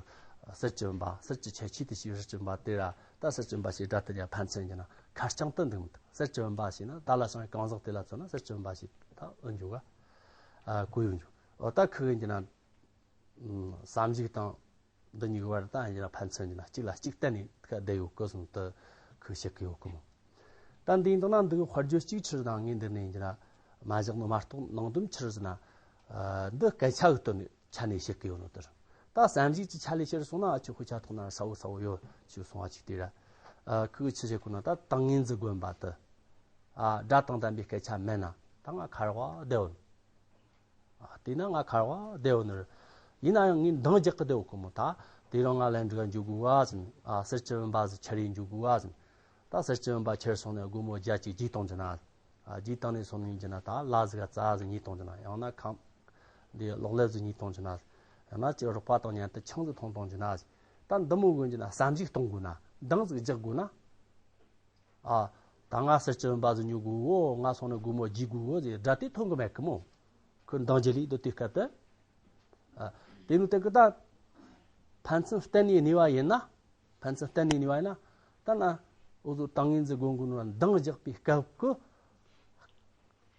གསེར་གྱི་བུམ་པ། གསེར་གྱི་ཁྱད་ཆོས་དེ་ཞེས་གསེར་གྱི་བུམ་པ་དེ་ར། ད་གསེར་གྱི་བུམ་པ་ཞེས་སྒྲ་དེ་ལ་ཕན་ཚུན་གྱི་ན་ཁ་རྐྱང་དུ་འདུག་མི་ཐུབ། གསེར་གྱི་བུམ་པ་ཞེས་ན་བརྡ་ལ་བྱང་བའི་གང་ཟག་དེ་ལ་མཚོན་ན་གསེར་གྱི་བུམ་པ་ཞེས་ད་འོས་འགྱུར་བ། ཨ། གོ་ཡོང་འགྱུར། འོ། ད་ཁོ་གི་འདི་ན། ཨ། བསམ་གཞིག་དང་འདི་གཉིས་ཀྱི་བར་ད་ཡིན་ན་ཕན་ཚུན་གྱི་ན་གཅིག་ལ་གཅིག་བརྟེན་ནས་ཁ་བསྡད་ཡོད་གི་གསུངས་ཏེ་ཁོས་བཤད་གི་ཡོད་གི་མོ། ད་འདི་ཡིན་དང་ན་འདི་གི་དཔེར་བརྗོད་གཅིག་ཕྱིར་དང་ངས་འདི་ནས་ཡིན་གྱི་ན་མ་བཞག་ནོ་མ་གཏོགས་ནང་དོན་ཕྱིར་ཟེར་ན། ཨ། འདི་སྐད་ཆ་གི་དོན་ནས་ཆ་ནས་བཤད་གི་ཡོད་ནོ་དེར། ད་བསམ་གཞིག་གི་ཆ་ལས་ཕྱིར་སོང་ན་ཨ་ཆོ་དཔེ་ཆ་ཐོག་ན་གསལ་བོ་གསལ་བོ་ཡོད་ཅིག་སོང་བ་ཅིག་དེ་ར། ཨ། ཁོས་ཆི་བཤད་གོ་ན་ད་ཏིང་ངེ་འཛིན་དགོན་པ་དེ། ཨ། སྒྲ་དང་ལྡན་པའི་སྐད་ཆ་མེད་ན་ད་ང་ཁ་རག་བ་བསྡད་ཡོད། ཨ། དེས་ན་ང་ཁ་རག་བ་བསྡད་ཡོད་ནི་རེད། ཡིན་ན་ཡང་ངས་འདང་རྒྱག་གི་བསྡད་ཡོད་གི་མོ། ད་དེ་རིང་ང་ལན་ཀྲིག་འགྱོ་དགོས་བ་ཟེར། ཨ། གསེར་གྱི་བུམ་པ་ཟིག་ཁྱེར་རེ་འགྱོ་དགོས་བ་ཟེར། ད་གསེར་གྱི་བུམ་པ་ཁྱེར་སོང་ནས་སྒོར་མོ་བརྒྱ་ཅིག་བརྗེས་གཏོང་རྒྱུ་ན། ཨ། བརྗེས་བཏང་ནས་སོང་ནས་ཡིན་རྒྱུ་ན་ད་ལ་ཟིག་ག་རྩྭ་ཟིག་ཉོས་གཏོང་རྒྱུ་ན། ཡང་ན་ཁམ་འདི་གློག་ཀླད་ཟིག་ཉོས་གཏོང་རྒྱུ་ན། ཡང་ན་ཅིག་རོགས་པ་དང་མཉམ་དུ་ཆང་ཟིག་འཐུང་གཏོང་རྒྱུ་ན། ད་འདི་མོ་དགོས་རྒྱུ་ན་བསམ་གཞིག་གཏོང་དགོས་ན། འདང་ཟིག་རྒྱག་དགོས་ན། ཨ། ད་ང་གསེར་གྱི་བུམ་པ་ཟིག་ཉོ་དགོས་གོ། ང་སོང་ནས་སྒོར་མོ་བརྗེ་དགོས་གོ་ཟེར་སྒྲ་དེ་ཐོན་གི་མེད་གི་མོ། ཁོས་འདང་རྒྱག་ལས་དོ་དེ་སྐབས་དེ། ཨ། དེ་ནི་དེ་གི་ད་ཕན་ཚུན་བརྟེན་ནས་གནས་པ་ཡིན་ན། ཕན་ཚུན་བརྟེན་ནས་གནས་པ་ཡིན་ན། ད་ན་ འུ་ཚོ་ཏིང་ངེ་འཛིན་སྒོམ་གི་ནོ་འདང་རྒྱག་པའི་སྐབས་ཀྱི།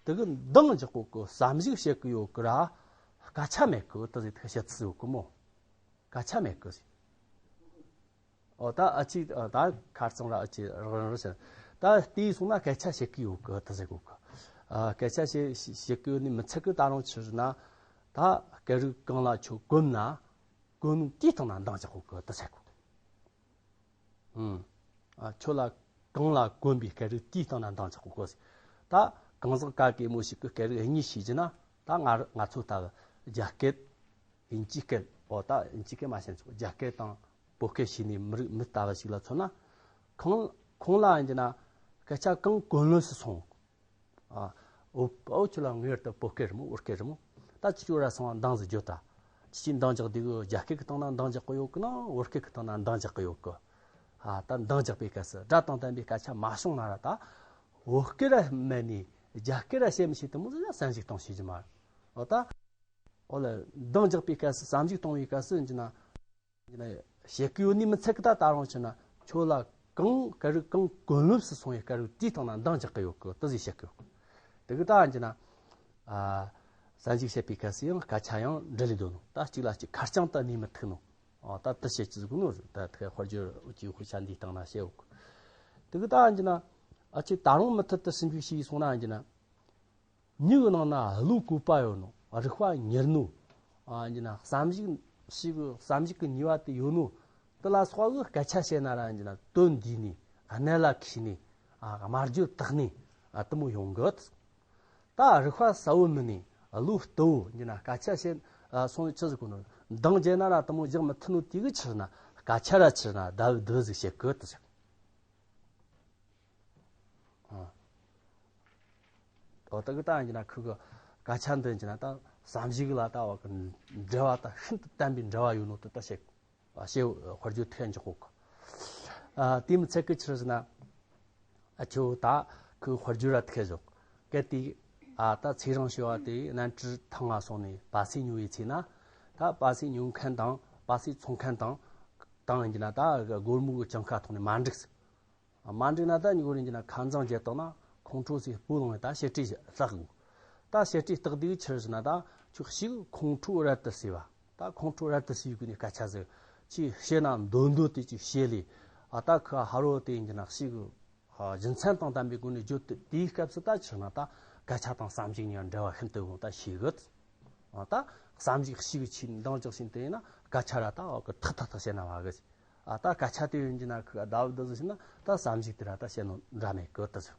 དེ་གི་འདང་རྒྱག་གོ་གི་བསམ་གཞིག་བྱེད་གི་ཡོད་གི་ར། སྐད་ཆ་མེད་གི་དེ་ཟིག་ཐག་བཤད་ཚུལ་ཡོད་གི་མོ། སྐད་ཆ་མེད་གི་ཟིག་ཨོ་ད་ཨ་ཅིག་ཨ་ད་ཁ་རྩང་ར་ཨ་ཅིག་རང་རང་རེད་ཟེར། ད་དེའི་སོང་ན་སྐད་ཆ་བཤད་གི་ཡོད་གི་དེ་ཟེར་གོ་གི། ཨ་སྐད་ཆ་བཤད་བཤད་གི་ཡོད་ནི་མི་ཚད་གི། ད་རུང་ཕྱིར་ན་ད་སྐད་རིགས་གང་ལ་ཁྱོད་གོམས་ན་གོམས་ནོ་དེའི་སྟེང་ན་འདང་རྒྱག་གོ་གི་དེ་ཟེར་གོ། ཨུམ། ཨ་ཁྱོད་ལ་གང་ལ་གོམས་པའི་སྐད་རིགས་དེའི་སྟེང་ན་འདང་རྒྱག་གོ་གི་ཟེར། ད་གང་ཟག་ག་གེ་མོ་ཞིག་གི་སྐད་རིགས་གཉིས་ཤེས་རྒྱུ་ན། ད་ང་ང་ཚོ་ལྟ་བུ་རྒྱ་སྐད། དབྱིན་ཇིའི་སྐད། ཨོ་ད་དབྱིན་ཇིའི་སྐད་མ་ཤེས་ཆོག་རྒྱ་སྐད་དང་བོད་སྐད་ཤེས་ནི་མི་རིགས་མི་ལྟ་བུ་ཞིག་ལ་མཚོན་ན། ཁོང་ཁོང་ལ་ཡིན་རྒྱུ་ན་སྐད་ཆ་གང་གོ་ལོན་སུ་སོང་། ཨ་འོ་འོ་ཁྱོད་ལ་ངེས་པར་དུ་བོད་སྐད་རེད་མོ་བོད་སྐད་རེད་མོ། ད་ཅི་ཅོ་ར་སོང་བ་འདང་ཟིག་རྒྱོ་ད། ཅི་ཅི་འདང་རྒྱག་དུས་གི་རྒྱ་སྐད་གི་སྟེང་ན་འདང་རྒྱག་གི་ཡོད་གི་ན་བོད་སྐད་གི་སྟེང་ན་འདང་རྒྱག་གི་ཡོད་གི། ཨ་ད་འདང་རྒྱག་པའི་སྐབས་སུ་སྒྲ་དང་ལྡན་པའི་སྐད་ཆ་མ་བྱུང་ན་ར། ད་བོད་སྐད་ར་མེད་ནི་རྒྱ་སྐད་ར་བཤད་མི་ཤེས་དུ་མོ་ཟིག་ཡང་བསམ་གཞིག་གཏོང་ཤེས་ཀྱི་མ་རེད། འོ་ད། འོ་ལ་འདང་རྒྱག་པའི་སྐབས་སུ་བསམ་གཞིག་གཏོང་བའི་སྐབས་སུ་ཡིན་རྒྱུ་ན། ཡིན་ན་བཤད་གི་ཡོད་ནི་མི་ཚད་གི། ད་ད་རུང་ཕྱིར་ན་ཁྱོད་ལ་གང་སྐད་རིགས་གང་གོ་ལོན་སུ་སོང་བའི་སྐད་རིགས་དེའི་སྟེང་ན་འདང་རྒྱག་གི་ཡོད་གི་དེ་ཟིག་བཤད་གི་ཡོད་གི། དེ་གི་ད་ཡིན་རྒྱུ་ན། ཨ་བསམ་གཞིག་བྱེད་པའི་སྐབས་སུ་ཡང་སྐད་ཆ་ཡང་འདྲི་ལས་འདོད་ནོ། ད་གཅིག་ལ་གཅིག་ཁེར་རྐྱང་དུ་གནས་མི་ཐུབ་ནོ། ཨ་ད་དེ་བཤད་ཀྱི་ཟིག་ནོ། ད་དེ་དཔེར་བརྗོད་ཀྱི་དཔེ་ཆ་འདིའི་སྟེང་ན་བཤད་ཡོད་གི། དེ་གི་ད་ཡིན་རྒྱུ་ན། ཨ་ཅེ་ད་རུང་མུ་མཐུད་དུ་ཞིབ་འཇུག་བྱས་སོང་ན་ཡིན་རྒྱུ་ན། མྱི་གི་ནང་ན་བློ་བཀོད་པ་ཡོད་ནོ། རིག་པ་མྱུར་ནོ། ཨ་ཡིན་རྒྱུ་ན་བསམ་གཞིག་ཞིག་གི་བསམ་གཞིག་གི་ནུས་པ་དེ་ཡོད་ནོ། དེ་ལ་སོགས་གི་སྐད་ཆ་བཤད་ན་ར་ཡིན་རྒྱུ་ན་དོན་འདུས་ནས། གནད་ལ་འཁེལ་ནས། ཨ་སྨྲ་བརྗོད་དག་ནས། ཨ་དེ་མོ་ཡོང་གི། ད་རིག་པ་གསལ་བོ་མིན་ནས་བློ་བརྟུལ་བོ་ཡིན་རྒྱུ་ན་སྐད་ཆ་བཤད་སོང་ནས་ཆི་ཟིག་གོ་ནོ། འདང་རྒྱག་ན་ར་དེ་མོ་རྒྱག་མི་ཐུབ་ནོ་དེ་གི་ཕྱིར་ན་སྐད་ཆ་ར་ཕྱིར་ན་ལྡབ་ལྡིབ་ཟིག་བཤད་གི་དེ་ཟེར། ཨ། ཨོ་ད་གི་ད་ཡིན་རྒྱུ་ན་ཁུ་གི་སྐད་ཆ་འདི་ཡིན་རྒྱུ་ན་ད་བསམ་གཞིག་ལ་ད་བ་གི་འབྲེལ་བ་ད་ཤིན་ཏུ་བརྟན་པའི་འབྲེལ་བ་ཡོད་ནོ་དེ་ད་བཤད། ཨ་བཤད་དཔེར་བརྗོད་ཐེག་འཇོག་གོ་གི། ཨ་དེ་མི་ཚད་གི་ཕྱིར་ཟེར་ན། ཨ་ཁྱོད་ད་ཁུ་དཔེར་བརྗོད་ར་ཐེག་འཇོག་གལ་ཏེ། ཨ་ད་ཚེ་རིང་ཞེས་པ་དེ་གནམ་གྲུ་ཐང་ང་སོང་ནས་པ་སེ་ཉོ་བའི་ཚེ་ན། ད་པ་སེ་ཉོ་མཁན་དང་པ་སེ་འཚོང་མཁན་དང་དང་ཡིན་རྒྱུ་ན་ད་སྒོར་མོ་གི་གྱངས་ཁ་ཐོག་ནས་མ་འགྲིག་ཟེར། མ་འགྲིག་ན་ད་ཉི་གོ་རིན་གྱི་ན་ཁ་འཛིང་བྱེད་དང་ན་ཁོང་ཁྲོ་སི་སྤུ་ལངས་ད་བཤད་ཁྲིད་བརླག་གོ། ད་བཤད་ཁྲིད་བརྟག་དུས་ཕྱིར་ཟེར་ན་ད་ཁྱོད་ཞིག་ཁོང་ཁྲོ་རལ་དུ་སི་བ། ད་ཁོང་ཁྲོ་རལ་དུ་སི་གི་ནི་སྐད་ཆ་ཟེར། ཅི་བཤད་ན་འདོད་འདོད་དེ་ཅི་བཤད་ལས། ཨ་ད་ཁ་ཧ་རོ་དེ་ཡིན་གྱི་ན་ཞིག་རྒྱུ་མཚན་དང་ལྡན་པའི་སྒོ་ནས་བརྗོད་དེ་དེའི་སྐབས་སུ་ད་ཕྱིར་ན་ད་སྐད་ཆ་དང་བསམ་གཞིག་གཉིས་འབྲེལ་བ་ཤིན་ཏུ་ཡོང་ད་ཤེས་གི། ཨ་ད་བསམ་གཞིག་ཞིག་ཆེས་འདང་རྒྱག་ཞིང་དེ་ཡིན་ན་སྐད་ཆ་ར་ད་ཨོ་གི་ཐག་ཐག་ཐག་བཤད་ན་བ་གི། ཨ་ད་སྐད་ཆ་དེ་ཡིན་གྱི་ན་ཁུ་ཨ་ཟླ་བ་འདི་ཟིག་ཟིན་ན་ད་བསམ་གཞིག་དེ་ར་ད་བཤད་ནོ་འདྲ་མེད་གི་ད་ཟེར།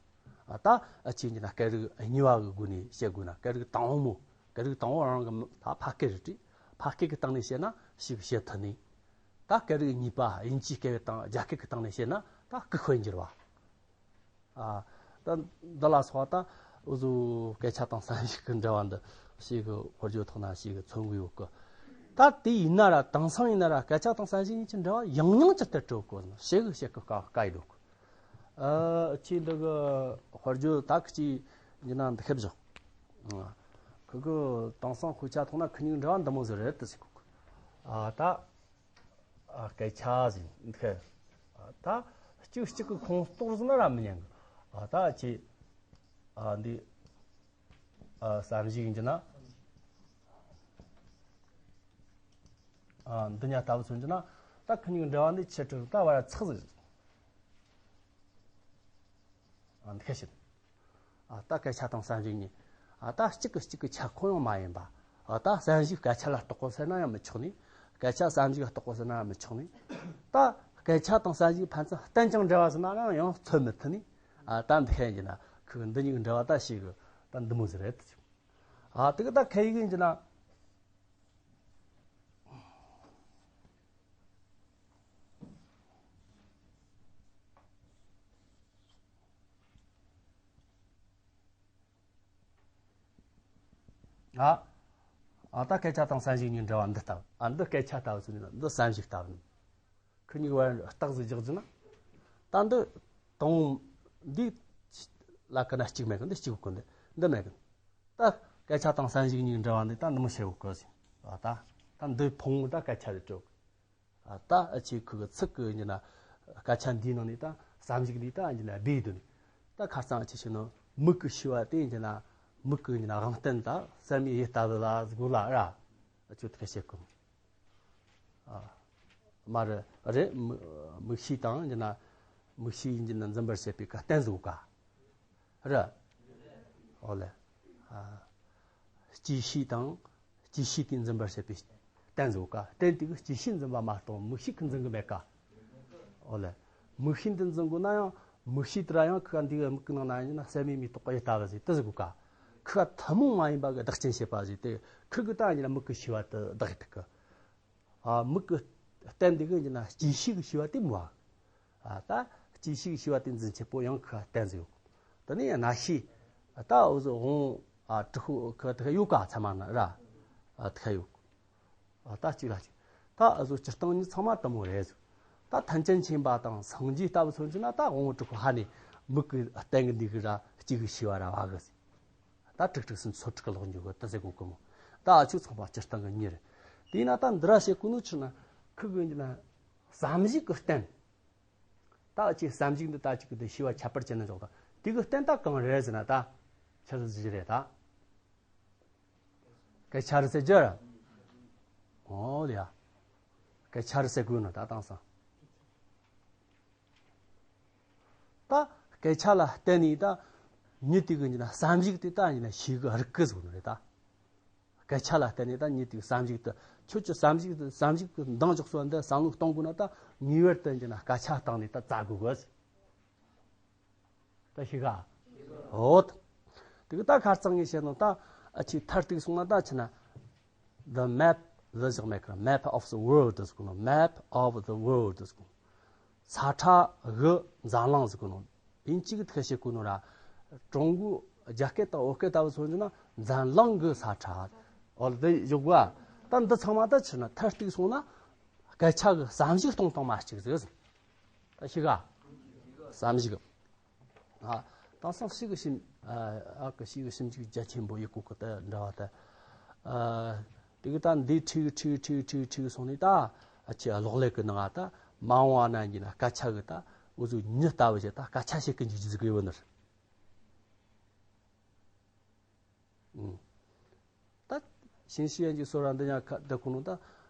ཨ་ད་ཨ་ཅི་ཡིན་གྱི་ན་སྐད་རིགས་གཉིས་པ་གི་སྒོ་ནས་བཤད་དགོས་ན་སྐད་རིགས་དང་པོ་མོ། སྐད་རིགས་དང་པོ་རང་གི་ད་ཕ་སྐད་རེད་དྲི། ཕ་སྐད་ཀྱི་སྟེང་ནས་བཤད་ན་ཞིག་བཤད་ཐུབ་ནི། ད་སྐད་རིགས་གཉིས་པ་དབྱིན་ཇིའི་སྐད་དང་རྒྱ་སྐད་ཀྱི་སྟེང་ནས་བཤད་ན་ད་སྐུ་ཤོད་འགྱུར་བ། ཨ་ད་འདི་ལ་སོགས་ད་འུ་ཚོ་སྐད་ཆ་དང་བསམ་གཞིག་གི་འབྲེལ་བ་འདི་ཞིག་གི་དཔེར་བརྗོད་ཐོག་ན་ཞིག་གི་མཚོན་གི་ཡོད་གི། ད་དེ་ཡིན་ན་ར་དེང་སང་ཡིན་ན་ར་སྐད་ཆ་དང་བསམ་གཞིག་གཉིས་ཀྱི་འབྲེལ་བ་ཡང་ཡང་ཅི་ལྟར་གྲོལ་གོ་ཞེ་གི་བཤད་གི་དཀའ་དཀའ་ཡི་འདུག་ཨ་ཅི་འདི་གི་དཔེར་བརྗོད་ད་གི་ཅི་ཡིན་ན་འདི་ཁེབས་བཞག་ཁི་གི་དེང་སང་དཔེ་ཆ་ཐོག་ན་ཁི་གཉིས་འབྲེལ་བ་འདི་མོ་ཟིག་རེད་དུ་ཞིག་གོ་གི། ཨ་ད། ཨ་སྐད་ཆ་ཟིན་འདི་ཨ་ད་གཅིག་གཅིག་གི་ཁོངས་གཏོགས་ཟིན་ན་ར་མི་ཉན་གི། ཨ་ད་ཅི་ཨ་འདི་ཨ་བསམ་གཞིག་ཡིན་གྱི་ན། ཨ་འདི་ཉ་ལྟ་བུ་མཚོན་གྱི་ན་ད་ཁི་གཉིས་འབྲེལ་བ་འདི་ཆེ་དྲུག་ད་བར་ཚག་ཟིག་ཨ་འདི་ཁ་ཤི། ཨ་ད་སྐད་ཆ་དང་བསམ་གཞིག་གཉིས། ཨ་ད་གཅིག་གི་གཅིག་གི་ཁྱབ་ཁོངས་ཡང་མ་ཡིན་པ། ཨ་ད་བསམ་གཞིག་སྐད་ཆ་ལ་གཏོགས་གོ་ཟེར་ན་ཡང་མི་ཆོག་ནི། སྐད་ཆ་བསམ་གཞིག་ལ་གཏོགས་གོ་ཟེར་ན་ཡང་མི་ཆོག་ནི། ད་སྐད་ཆ་དང་བསམ་གཞིག་ཕན་ཚུན་གཏན་ཅིང་འབྲེལ་བ་ཟེར་ན་ཡང་ཡང་མཚོན་མི་ཐུབ་ནི། ཨ་ད་འདི་ཤེས་ཀྱི་ན་ཁོས་འདི་གཉིས་ཀྱི་འབྲེལ་བ་ད་ཤེས་གི། ད་འདི་མོ་ཟིག་རེད། ཨ་དེ་གི་ད་ཁ་ཡིག་ཡིན་གྱི་ན། ཨ། ཨ་ད་སྐད་ཆ་དང་བསམ་གཞིག་གཉིས་འབྲེལ་བ་འདི་ལྟ་བུ། ཨ་འདི་སྐད་ཆ་ལྟ་བུ་ཟེར་ན་འདི་བསམ་གཞིག་ལྟ་བུ། ཁི་གཉིས་བར་རྟགས་ཟིག་རྒྱག་རྒྱུ་ན། ད་འདི་དང་འདི་ལ་ཀི་ན་གཅིག་མེད་གི། འདི་གཅིག་གི་འདི་འདི་མེད་གི། ད་སྐད་ཆ་དང་བསམ་གཞིག་གཉིས་འབྲེལ་བ་འདི་ད་འདི་མོ་ཤེས་གོ་གི་ཟེར། ཨ་ད་ད་འདི་ཕུང་ད་སྐད་ཆ་རེད་དྲོ། ཨ་ད་ཨ་ཅེ་ཁུ་གི་ཚིག་གི་ཉི་ན་སྐད་ཆ་འདིའི་ནང་ནས་ད་ བསམ་གཞིག་འདི་ད་ཡིན་ན་སྦས་དོན། ད་ཁ་རྩང་ཆེ་ཤི་ནོ་མིག་གི་ཤེས་པ་དེ་ཡིན་ན་མིག་གི་ཡིན་ན་དབང་རྟེན་ད་སེམས་ཡིད་ལྟ་བུ་ལ་གོ་ལ་ར། ཨ་ཅོ་ཐག་བཤད་གོ། ཨ་མ་རེད་རེད། མིག་མིག་ཤེས་དང་ཡིན་ན་མིག་ཤེས་ཡིན་ན་འཛིན་པར་བྱེད་པའི་ག་རྟེན་བཟོ་ག་ར། ཨོ་ལེ། ཨ་སྐྱེ་ཤེས་དང་སྐྱེ་ཤེས་དེ་འཛིན་པར་བྱེད་པའི་རྟེན་བཟོ་ག་རྟེན་དེ་གི་སྐྱེ་ཤེས་འཛིན་པ་མ་གཏོགས་མིག་ཤེས་ཀྱི་འཛིན་གི་མེད་ཀ་ཨོ་ལེ། མིག་ཤེས་འདི་འཛིན་དགོས་ན་ཡང་མིག་ཤེས་དེ་ར་ཡང་ཁི་ག་འདི་གི་མིག་གི་ནང་ན་ཡིན་ན་སེམས་མེད་མི་རྟོག་པ་ཡི་ལྟ་བ་ཟིག་དེ་ཟིག་དགོས་ཀ་ཁི་ག་ཐུན་མོང་མ་ཡིན་པ་གི་བདག་རྐྱེན་བྱེད་པ་ཟིག་དེ་ཁི་གི་ད་ཡིན་ན་མིག་གི་ཤེས་པ་དེ་བདག་ཐུབ་གི་ཨ་མིག་གི་རྟེན་འདི་གི་ཡིན་ན་སྐྱེ་ཤེས་ཀྱི་ཤེས་པ་དེ་མོ་ཨ། ད་སྐྱེ་ཤེས་ཀྱི་ཤེས་པ་དེ་འཛིན་ཆེད་པོ་ཡང་ཁ་བསྟན་ཟིག་ཡོད། དེ་ནས་རྣ་ཤེས་ད་འུ་ཟོ་འོང་ཨ་དྲི་ཤོག་ཁ་དེ་ཡོད་ཀ་ཚད་མ་ན་ར་ཨ་དེ་ཡོད། ཨ་ད་གཅིག་ལ་གཅིག་ད་འུ་ཟོ་སྤྱིར་བཏང་ནི་ཚང་མ་དེ་མོ་རེད་ཟིག་ད་ཐམས་ཅད་མཁྱེན་པ་དང་སངས་རྒྱས་ལྟ་བུ་མཚོན་གྱི་ན་ད་འོང་དྲི་ཤོག་ཧ་ནས་མིག་གི་རྟེན་གི་འདི་གི་ར་སྐྱེ་གི་ཤེས་པ་ར་བ་གི་ཟིག་ད་དྲུག་དྲུག་སུམ་ཚོ་དྲུག་གི་ལོག་འཇུག་གི་ད་ཟེར་གོ་གི་མོ། ད་ཨ་ཆུ་ཚང་པ་སྤྱིར་བཏང་གི་གཉིས་རེད། དེས་ན་ད་འདི་ར་བཤད་གོ་ནོ་ཆི་ན་ཁི་གི་འདི་ན་བསམ་གཞིག་གི་རྟེན། ད་ཨ་ཆི་བསམ་གཞིག་འདི་ད་ཅིག་གི་འདི་ཤེས་པ་ཁྱད་པར་ཅན་ན་འཇོག་ད་དེ་གི་རྟེན་ད་གང་རེད་ཟེར་ན་ད་ཆི་ཟིག་རེད་ད། སྐད་ཆ་རེད་ཟེར་རྒྱུ་ར། ཨོ་ལེ་ཡ། སྐད་ཆ་རེད་ཟེར་དགོས་ནོ་ད་དེང་སང་། ད་སྐད་ཆ་ལ་བརྟེན་ནས་ད་མྱི་དེ་གི་ཡིན་ན་བསམ་གཞིག་དེ་ད་ཡིན་ན་ཤེས་གི་རིག་གི་ཟེར་ནི་རེད་ད། སྐད་ཆ་ལ་བརྟེན་ནས་ད་མྱི་དེ་གི་བསམ་གཞིག་དེ་ཁྱོད་ཀྱི་བསམ་གཞིག་དེ་བསམ་གཞིག་གི་འདང་རྒྱག་སོ་འདི་བསམ་བློ་གཏོང་དགོས་ན་ད་ངེས་པར་དུ་ཡིན་ན་སྐད་ཆ་བཏང་ནས་ད་བཙལ་དགོས་གི་ཟེར། ད་ཤེས་ག་ཨོ་ད། དེ་གི་ད་ཁ་རྩང་ངས་བཤད་ནོ་ད་ཨ་ཆི་མཐར་གཏུགས་སོང་ན་ད་ཆི་ན། The map ལ་ཟེར་མེད་ཀི Map of the World ཟེར་གོ་ནོ། Map of the World ཟེར་གོ། ས་ཁྲ་གི་འཛམ་གླིང་ཟེར་གོ་ནོ། དབྱིན་ཇི་གི་ཐད་བཤད་གོ་ནོ་ར། ཀྲུང་གོ་རྒྱ་སྐད་དང་བོད་སྐད་ལྟ་བུ་མཚོན་རྒྱུ་ན་འཛམ་གླིང་གི་ས་ཁྲ། ཨོ་ལ་དེ་བཞུགས་པ། ད་འདི་ཚང་མ་ད་ཆི་ན་མཐར་གཏུགས་སོང་ན་སྐད་ཆ་གི་བསམ་གཞིག་གཏོང་སྟངས་མ་གཅིག་ཟེར། ད་ཤེས་ག་བསམ་གཞིག་ཨ་དེང་སང་ཕྱི་གི་ཞིབ་ཨ་ཨ་གི་ཕྱི་གི་ཞིབ་འཇུག་རྒྱ་ཆེན་པོ་ཡི་གུ་གི་ད་འདྲ་བ་ད། ཨ་དེ་གི་ད་འདི་ཁྲིག་ཁྲིག་ཁྲིག་ཁྲིག་ཁྲིག་སོང་ནས་ད་ཨ་ཆི་གློག་ཀླད་གི་ནང་ད་མ་འོངས་བ་ན་གི་ན་སྐད་ཆ་གི་ད་འུ་ཚོ་མྱི་ལྟ་བུ་ཞིག་ད་སྐད་ཆ་བཤད་གི་འཇུག་རྒྱུ་ཟིག་ཡོད་ནི་རེད། ད་ཞིང་ཞིག་ཡན་གྱི་སོ་ར་འདི་ཡང་ཁ་ད་ཁོ་ནོ་ད་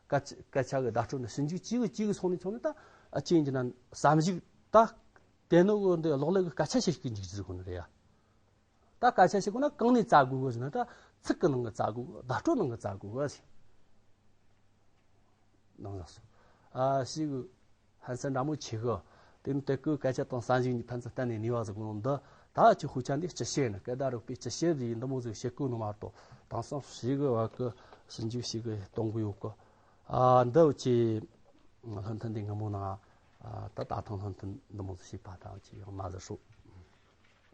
སྐད་ཆ་སྐད་ཆ་གི་བརྡ་སྤྲོད་ནི་ཞིབ་འཇུག་ཅིག་གི་ཅིག་གི་སོང་ནས་ཚོང་ནས་ད་ཨ་ཅེ་ཡིན་གྱི་ན་བསམ་གཞིག་ད་དེ་ནོ་གི་འདི་གློག་ཀླད་གི་སྐད་ཆ་བཤད་གི་འཇུག་རྒྱུ་ཁོ་ནི་རེད་ཡ། ད་སྐད་ཆ་བཤད་གོ་ན་གང་ནས་བཙལ་དགོས་གི་ཟེར་ན་ད་ཚིག་གི་ནང་གི་བཙལ་དགོས་གི་བརྡ་སྤྲོད་ནང་གི་བཙལ་དགོས་གི་ཟེར། ནང་ལ་སོ། ཨ་ཞིག་ཧན་སེ་འདྲ་མོ་ཆེ་གི། དེ་ནི་དེ་ཀོའི་སྐད་ཆ་དང་བསམ་གཞིག་གཉིས་ཕན་ཚུན་བརྟེན་ནས་ནུས་པ་ཟིག་གོ་ནོ་འདི། ད་ཅི་ཧུ་ཆ་འདི་སྤྱི་བཤད་ནི་སྐད་བརྡ་རིག་པའི་སྤྱི་བཤད་ཟིག་ཡིན་འདི་མོ་ཟིག་བཤད་གོ་ནོ་མ་གཏོགས་དེང་སང་ཞིག་གི་བར་གི་ཞིབ་འཇུག་ཞིག་གི་གཏོང་གི་ཡོད་གི། ཨ་འདི་ཅི་ལྷན་ཐུན་འདི་སྔ་མོ་ནང་ཨ་ད་ད་ཐང་ལྷན་ཐུན་འདི་མོ་ཟིག་བྱས་པ་དང་ཅི་ཡང་མ་ཟིག་ཧྲུ།